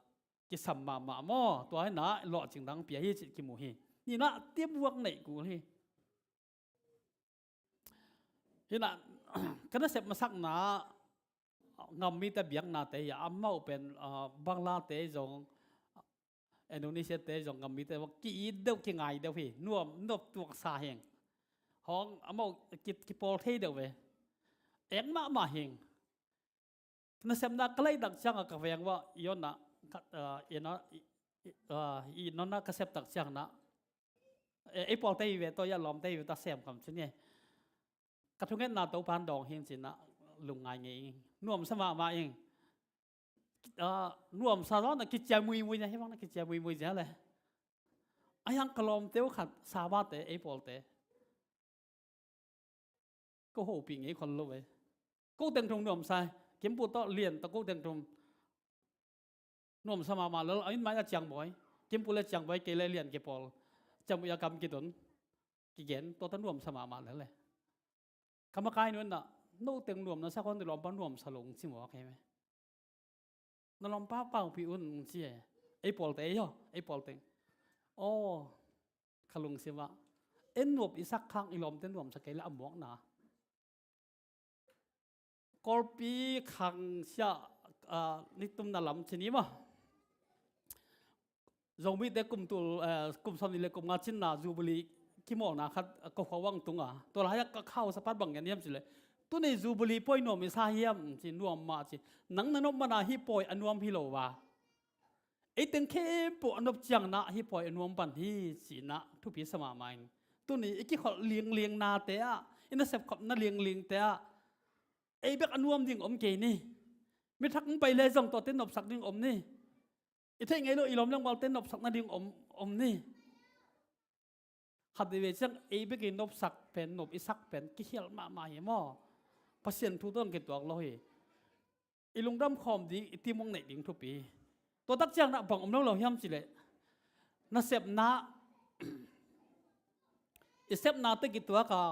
kisam mahmah maw. Tua hi in ah lawhcing nang pia hi cih kimu hi. Ni in ah teamwork neih kul hi. Hi in ah ka nasep masakna, gam mite biaknate hi a, amau pen, a, Banglate zong, Indonesia te zong gam mite bang ki-it deuh, kingai deuh hi. Nuam, nop tuaksa hi ing. Hong amau ki, kipawl thei deuh ve. Eng mahmah hi ing. Nasepna ka laih tak ciang a ka veng uah i on ah, ka, a, i on ah, i, i, a, i on ah ka sep tak ciang in ah, e, ei pawlte hi ve, tua i a lawmte hi ve, tua sem kam ci ni. Ka thungetna Topa'n dawng hi ing ci in ah lungngai ngei ing. Nuamsa mahmah ing. A, nuamsa zaw na kiciamui mui cia, hi bang na kiciamui mui cia le. A hiang ka lawmte uh khat Sabbath te, ei pawlte. Ko hopih ngei khol lo ve. Ko teng thum nuamsa, Kimpu tawh Lian tawh ko teng thum nuamsa mahmah lel, a inn mai a Ciangbawi. Kimpu le Ciangbawi, kei le Lian kipawl. Ciangbawi a kam kitun. Kigen, tua tawh nuamsa mahmah lel le. Ka makai nu in ah, no teng nuam na sak hon, na lawmpa nuamsa lo ung ci mawk hi me. Na lawmpa paupih un ung ci e. Ei pawlte ei haw, ei pawlte. Aw, ka lungsim ah, en nuam i sak khang i lawmte nuamsa kei le a mawkna. Kawlpi khang sia, a, nitumna lam ci ni maw. Zomite kum tul, eh, kum sawmnih le kum nga cinna Jubilee kimawlna khat, eh, ka khua uang tung a. Tua lai-ah ka khausa pan bang gen hiam cih leh, tuni Jubilee pawi nuam i sa hiam ci, nuam mah ci. Nang na nop manin hih pawi a nuam hi lo a. Ei teng khempeuh a nop ciangin hih pawi a nuam pan hi ci-in thupi sa mahmah ing. Tuni i kikholh linglingnate ah, i nasep khopna linglingte ah, ei bek a nuam ding om kei ni. Mi thak hong pai le zong tuate nopsak ding om ni. I theih ngei lo i lawm lengvalte nopsak nading om, om ni. Khat veivei ciang ei bek i nopsak pen, nop i sak pen kikhial mahmah hi maw. Pasian thu tawh kituak lo hi. I lungdam khawm ding, i teamwork neih ding thupi. Tua tak ciang na bang om lo lo hiam cih leh, nasepna, i sepnate kituak a,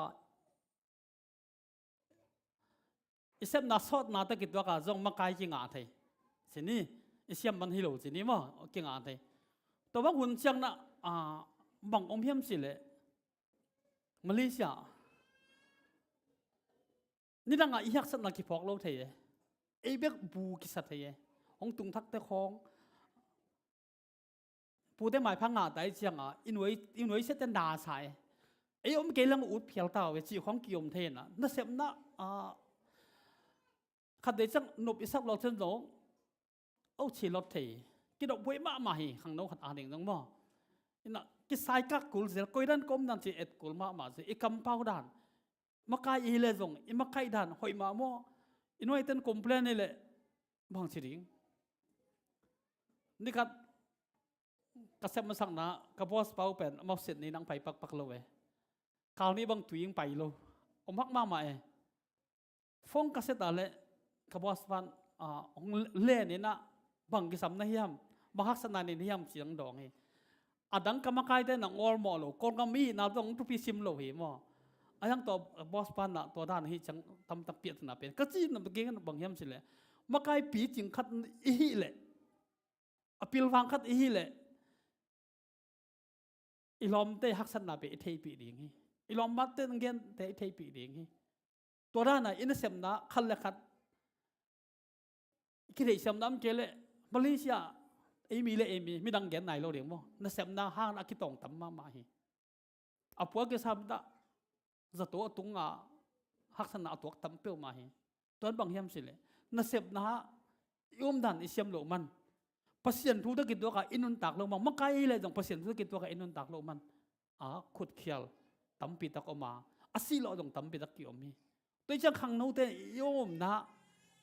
i sepna sawtnate kituak a zong makai kingah thei. Ci ni, i siam man hi lo ci ni maw, kingah thei. Tua bang hun ciang na, a, bang om hiam cih leh, Malaysia, nidang a i haksatna kiphawk lo thei e. Ei bek bu kisa thei e. Hong tung thakte khawng, pute maipha ngah ta i ciang a, i nuai, i nuai siate na sa e. Ei om kei lang ut phial ta uh e, cih khawng kiom thei na. Nasepna, a, khat vei ciang nop i sak lo ciang zong, o ci lot thei. Kidop buai mahmah hi, khangno khat a ding zong maw. Ina, kisai kak kul zel, koi dan ka om dan ci et kul mahmah zel, i kampau dan. Makai i hi leh zong, i makaih dan hoih mah maw. I nuaiten complain hi leh, bang ci ding. Ni khat, ka sep masakna, ka boss pa uh pen, amau sit ni nang pai pakpak lo e. Kal ni bang tui ing pai lo. Om hak mahmah e. Kong ka set a leh ka boss pan, ah, hong len in ah, bang kisam na hiam, bang haksatna nei na hiam ci-in hong dawng hi. A dang ka makaite na hong awlmawh lo, Kawlgam mi hihna tawh hong thupi sim lo hi maw. A hiang tua boss pan ah tua dan hi ciang tamtak piakna pen ka cihna geng bang hiam cih leh, makai picing khat i hih leh, a pilvang khat i hih leh, i lawmte haksatna pen i theihpih ding hi. I lawmmate na gente i theihpih ding hi. Tua dan a i nasepna khat le khat i kitheihsiamna om kei leh, Malaysia, ei mi le ei mi, midang gen nai lo ding maw, nasepna hang a kitawng tam mahmah hi. A puak i sam dah, zato a tung a, haksatna a tuak tam peuhmah hi. Tua in bang hiam cih leh, nasepna ah i omdan i siam loh man, Pasian thu tawh kituak a i nuntak loh man, makai i leh zong Pasian thu tawh kituak a i nuntak loh man, a khutkhial tampi tak om a, a sih lawh zong tampi tak ki-om hi. Tua hi ciang khangnote i omna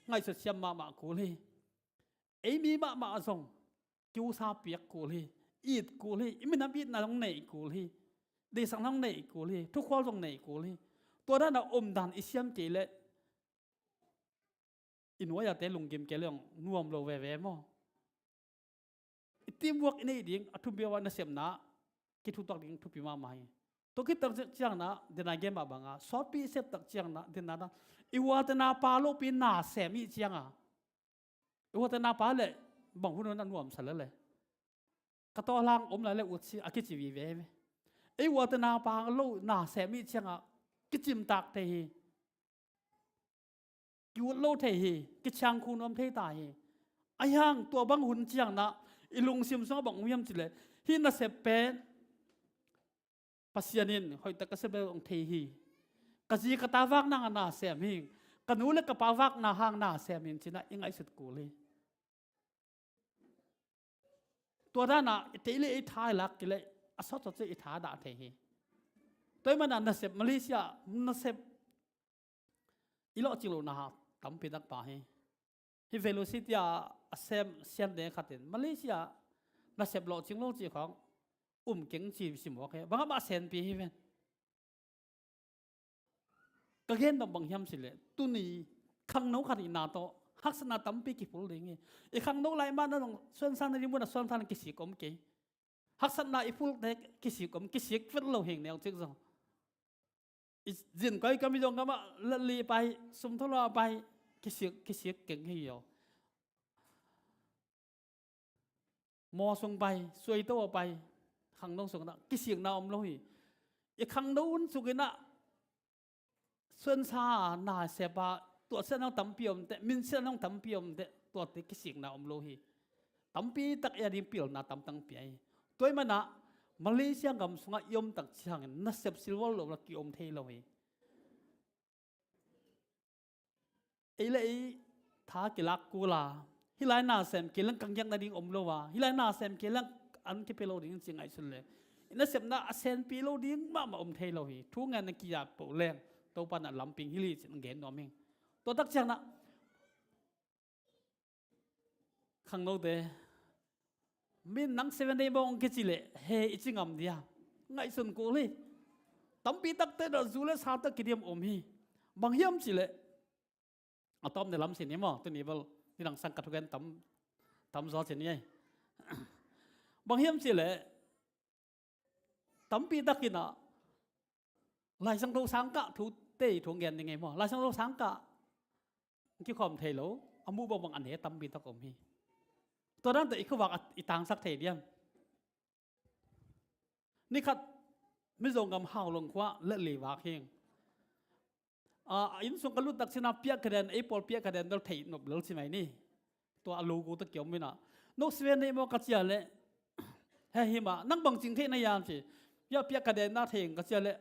ngaihsut siam mahmah kul hi. Ei mi mahmah zong kiusa piak kul hi, it kul hi, i minam itna zong nei kul hi, deihsak zong nei kul hi, thukhual zong nei kul hi. Tua dan a omdan i siam kei leh, i nuai-ate lungkim kei leh hong nuam lo veve maw. I teamwork i neih ding a thupi a, nasepna kithutuak ding thupi mahmah hi. Tua khit tak ciang na, dena gen mah bang a, sawtpi i sep tak ciang na, dena na, i ualte na pa lohpi na sem i hih ciang a, i ualte na pa leh bang hun hun a nuamsa lel e. Ka tawh lang om lai leh ut si a kici vive ve. Ei ualte na pa lo na sem i hih ciang a, kicimtak thei hi. Ki-ut lo thei hi, kiciangkhu nuam thei ta hi. A hiang tua bang hun ciang na, i lungsim sungah bang om hiam cih leh, hih nasep pen Pasian in hoihtak ka sep leh hong thei hi. Ka zi ka ta vakna hang na sem hi. Ka nu le ka pa vakna hang na sem hi ci-in ah i ngaihsut kul hi. Tua dan a i tei le i tha i lak kei leh, a sawtsawt ciang i tha dah thei hi. Tua ahih manin ah nasep, Malaysia nasep i lawhcing lohna tampi tak pha hi. Hih Velocity a a sem siante khat in Malaysia nasep lawhcing lo cih khawng um keng ci sim mawk hi. Bang amah senpi hi ven. Ka gen dong bang hiam cih leh, tuni khangno khat hihna tawh haksatna tampi kiphul ding hi. I khangno lai mah na dong suansa na ding mun ah suansa na kisik om kei. Haksatna i phulte kisik om, kisik vet lo hing neu cik zong. I zin koi kam i zong kam ah, latli pai, sumtho lo a pai, kisik, kisik keng hi aw. Maw sung pai, suaito a pai, khangno sung ah kisikna om lo hi. I khangno hun sung in ah suansa na sep a, tuahsiatna tampi om teh, minsiatna tampi om teh, tuate kisikna om lo hi. Tampi tak i a ding pilna tamtang pia hi. Tua ahih manin ah Malaysia gam sungah i om tak ciangin nasep silvol lo la ki-om thei lo hi. Ei le ei tha kilak kul a, hih lai na sem kei leng ka ngiakna ding om lo a, hih lai na sem kei leng an kipia lo ding ci ngaihsun leh, i nasepna a senpi lo ding mahmah om thei lo hi. Thu ngen na ki-ap poh leng Topa in ah lamping hilh hi ci-in gen nuam ing. Tua tak ciang na khangnote, min nang Seven Day maw hong kici leh he i ci ngam dia? Ngaihsun kul hi. Tampi takte dah zu le sa tawh kidiam om hi. Bang hiam cih leh, a tawpna lam sin hi maw, tuni bel nidang sang ka thugen tam, tam zaw cin hi ei. Bang hiam cih leh, tampi takin ah Laisiangtho sangkah thute i thu gen ding hi maw. Laisiangtho sangkah kikhawm thei lo, a muh bangbang a ne tampi tak om hi. Tua dan tawh i khuavak a i tangsak thei diam? Ni khat Mizo gam Haulong khua ah latli vak hing. A, a inn sung ka lut tak ciang a piak ka den, ei pawl piak ka den bel thei nop lel ci mai ni. Tua a logo tawh kiom in ah, no Seven Day maw ka ci a leh, he hi mah, nang bang cing theih na hiam ci. Piak, piak ka den na thei ing ka ci a leh,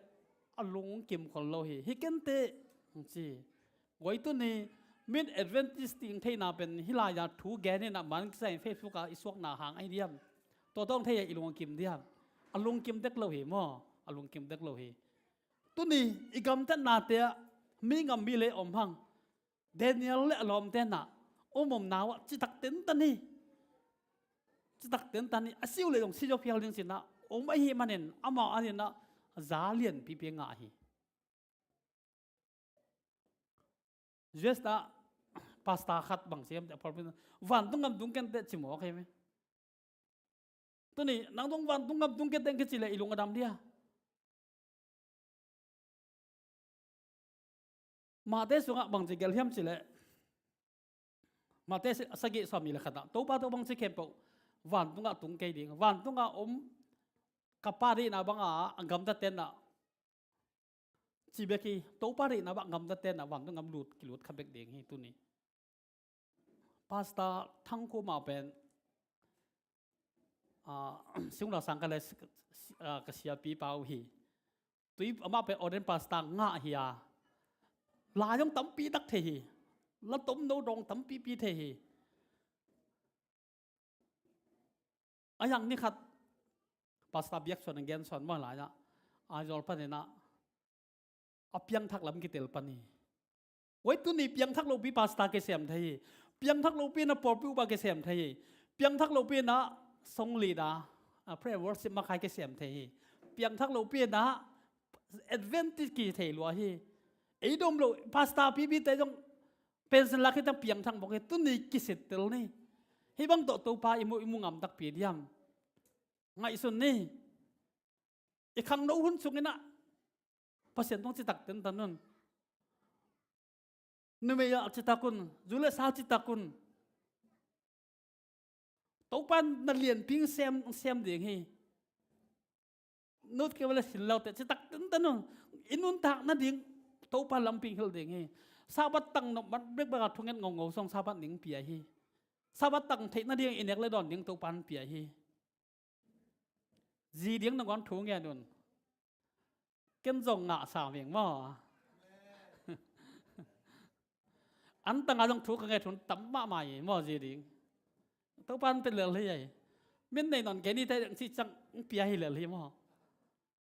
a lungkim khol lo hi. Hi kei inteh hong ci. Guai, tuni min Adventist cih theihna pen hih lai-a thu gen in ah man kisai in Facebook ah i suakna hang ahi diam? Tua tawh hong thei a i lungkim diam? A lungkim dek lo hi maw. A lungkim dek lo hi. Tuni i gamtatnate ah mi ngam mi le om hang. Daniel le a lawmte in ah om omna uh ah citak tentan hi. Citak tentan hi. A si uh leh zong si zaw phial ding ci-in ah om ahih manin amau adingin ah za lianpipi ngah hi. U S ah pastor khat bang ci hiam teh, pawlpi in, vantung gam tung ken teh ci mawk hi ve. Tuni nang zong vantung gam tung ken teh kici leh i lung a dam dia? Matthai sungah bang ci gelh hiam cih leh, Matthai sagih sawmnih le khat ah Topa tawh bang ci khempeuh, vantungah tung kei ding, vantungah om ka Pa deihna bangah a gamta tenah ci bek hi. Topa deihna bang gamta tenah vantung gam lut kilut kha bek ding hi. Tuni Pastor Thang Kho mah pen, ah, Sungla sang ka le, ah, ka siapipa uh hi. Tui amah pen ordain pastor ngah hi a, la zong tampi tak thei hi. La tomno dong tampipi thei hi. A yang ni khat Pastor Biak Suan a gen suan maw lai ah, Aizawl paninah a piangthak lam kitel pan hi. Wai tuni piangthak lopi pastor kisem thei hi. Piangthak lopi na pawlpi upa kisem thei hi. Piangthak lopi na song leader, a prayer worship makai kisem thei hi. Piangthak lopi na Adventist ki thei lua hi. Ei dom lo pastor pipi te zong pension lak hi tang piangthak bawk hi. Tuni kisittel ni. Hih bang tawh Topa i mu, i mu ngam takpi diam? Ngaihsun ni. I khangno hun sunginah Pasian tawh citak tentan un. Numei ah citak un, zu le sa citak un. Topa na lianpi sem, sem ding hi. Nut kei vale sin laute citak tentan un. I nuntak nading Topa lampi hilh ding hi. Sabbath tang nop man bek bek a thunget ngongo song Sabbath ning pia hi. Sabbath tang theih nading i nek le dawn ding Topa pia hi. Zi ding nangawn thu ngen un. Ken zong ngah sa meng maw? An tanga zong thu ka nget hun tam mahmah hi maw, zi ding. Topa an pe lel hi ai. Min nei nawn kei ni te ding ci cang pia hi lel hi maw?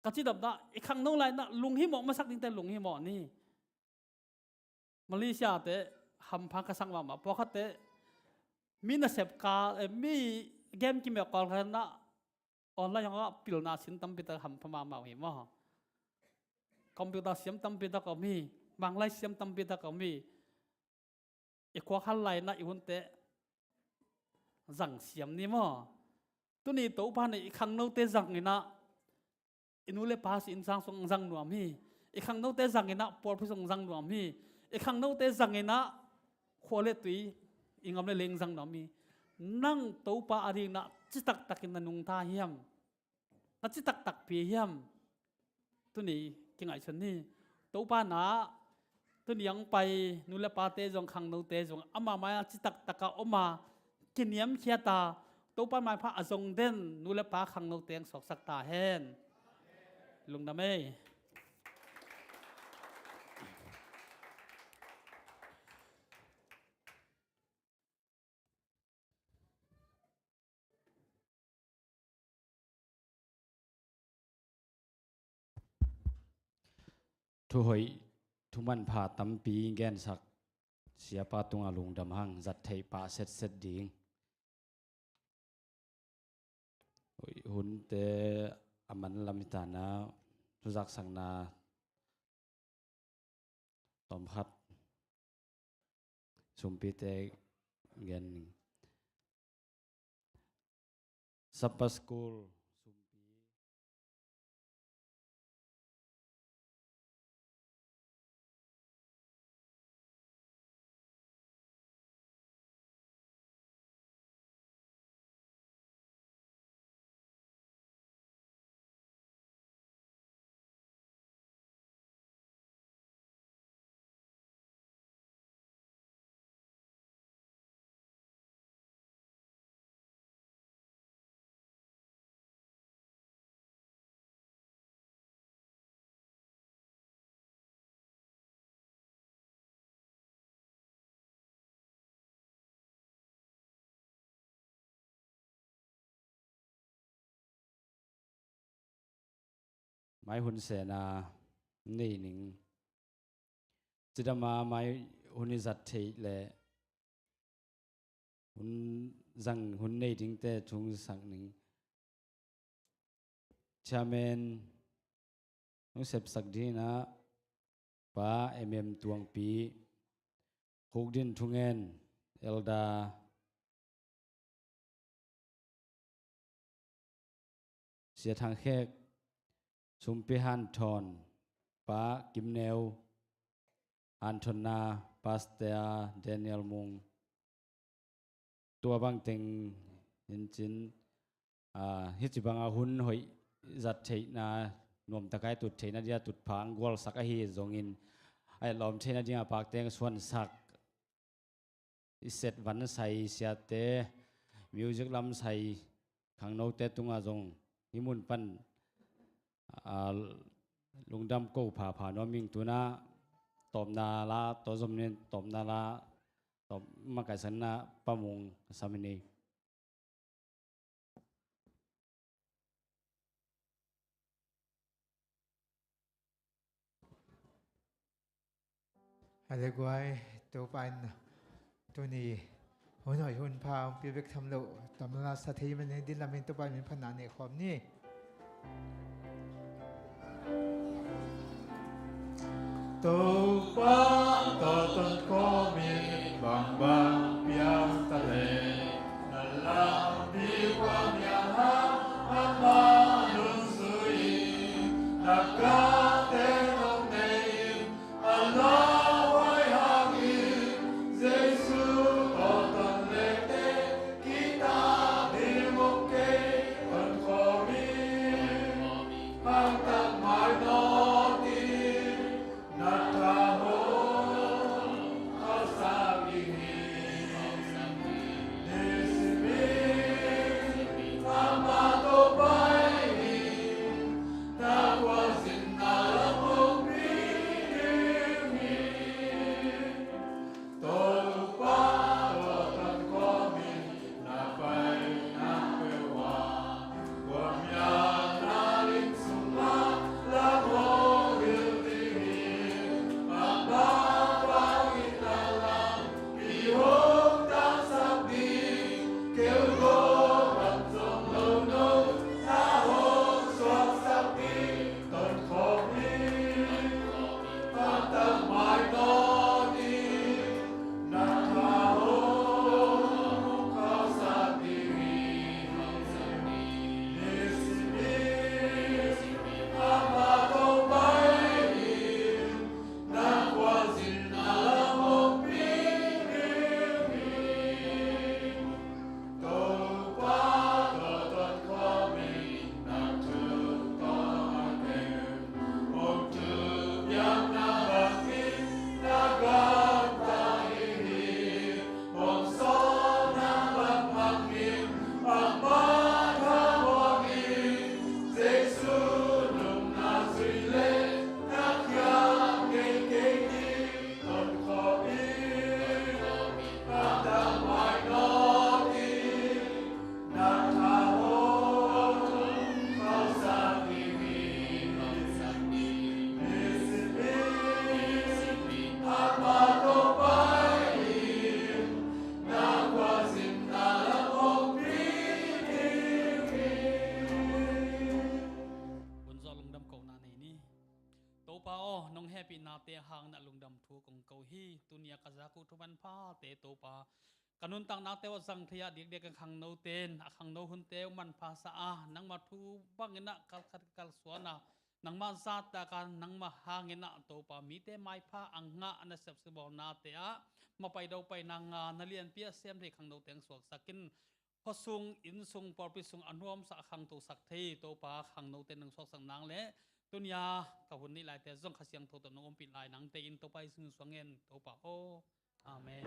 Ka ci dopna i khangno lai na lunghimawh masak ding te lunghimawh ni. Malaysia te hampha ka sak mahmah. Pawlkhat te mi nasep ka, eh, mi game kimek kawlkhat na online hong a pilna sin tampi tak hampha mahmah uh hi maw? Computer siam tampi tak om hi. Manglai siam tampi tak om hi. I khuak hal lai na i hunte zang siam ni maw? Tuni Topa nih i khangnote zang inah i nu le pa si innsang sung zang nuam hi. I khangnote zang inah pawlpi sung zang nuam hi. I khangnote zang inah khua le tui i ngam le leng zang nuam hi. Nang Topa a ding na citak takin na nungta hiam? Na citak takpi hiam? Tuni kingaihsun ni. Topa na tuni ang pai nu le pate zong khangnote zong ama mai-ah citak taka om a kiniamkhiat a Topa maipha a zong den nu le pa khangnote ang suaksak ta hen. Lungdam ei. Thuhoih, thumanpha tampi gensak siapa tungah lungdam hang, zat theih pah setset ding. Hunte a man lam hi ta na, thuzaksakna tawmkhat sumpite gen ning. Supper School sumpi. Mai hun sena nei ning. Cidama mai hun i zat theih le hun zang hun nei dingte thungsak ning. Chairman hong sepsak dingin ah Pa M M Tuangpi, Khukdin Thungen, Elder Sia Thang Khek, Sumpi Hanthon, Pa Kim Neu, Hanthonna, Pastor Daniel Mung, tua bangteng in cin, aa, hih ci banga hun hoih zat theihna, nuamtaka i tut theihna dia tutphah ang gualsak ahi zongin, a etlawm theihna dinga pakteng suansak i set vansai siate, music lamsai khangnote tunga zong hih mun pan, aa, lungdam ko phapha nuam ing. Tuna tawpna la, tawzom nen tawpna la, tawp makaihsanna Pa Mung a sam hi ni. Hale guai, Topa in tuni hun hoih hun pha hong pia bek tham lo, tawpna la sa thei man hi ding lamin Topa min phatna nei khawm ni. Topa tawh ton khawmin bangbang piang ta leh, na lampi kua mial hang amah nungzui in, na kate nong nei in, a lauhuai hangin Jesu tawh ton lete, kitah ding om kei. Ton khawmin hangtak mai nawn in, na tha hong khauhsak ding hi. Nisimin amah tawh pai in, na khuazin na lam hong pi ding hi. Topa tawh ton khawmin na paina peuh ah, khuamial na lim sungah lam hong hilh ding hi. Amah bangin na lampi hong tangsak ding, keu gawh man zong lo no na hong suaksak ding. Ton khawmin hangtak mai nawn in, na tha hong khauhsak ding hi. Nisimin amah tawh pai in, na khuazin na lam hong pi ding hi. Topa tawh ton khawmin na thuk tawh a kem, hong thupiakna bangin na gamta hi. Hong sawlna bang bangin amah tha mawk in, Jesu nungna zui leh na khial kei kei ding. Ton khawmin hangtak mai nawn in, na tha hong khauhsak ding hi. Nisimin amah tawh pai in, na khuazin na lam hong pi ding hi. Hun zawh lungdam kohna nei ni. Topa aw, nong hehpihnate hangin a lungdam thu kong ko hi. Tuni a ka zak uh thu manphate Topa, ka nuntaknate uh a zang thei ah dikdiak a khangnote in a khangno hunte uh manpha sa a, nangma thu bangin ah kalkhat kalsuan a, nangma zahtak a, nangma hangin ah Topa mite maipha a ngah a nasep sibawlnate ah mapai do paina ngah na lianpi a sem thei khangnote hong suaksak in, khuasung, innsung, pawlpi sung a nuamsa a khangtosak thei Topa khangnote nong suaksak nang leh, tuni a ka hun neih laite zong Kha Siangtho tawh nong ompih lai nangte in Topa Jesu min suang ngen Topa aw. Amen.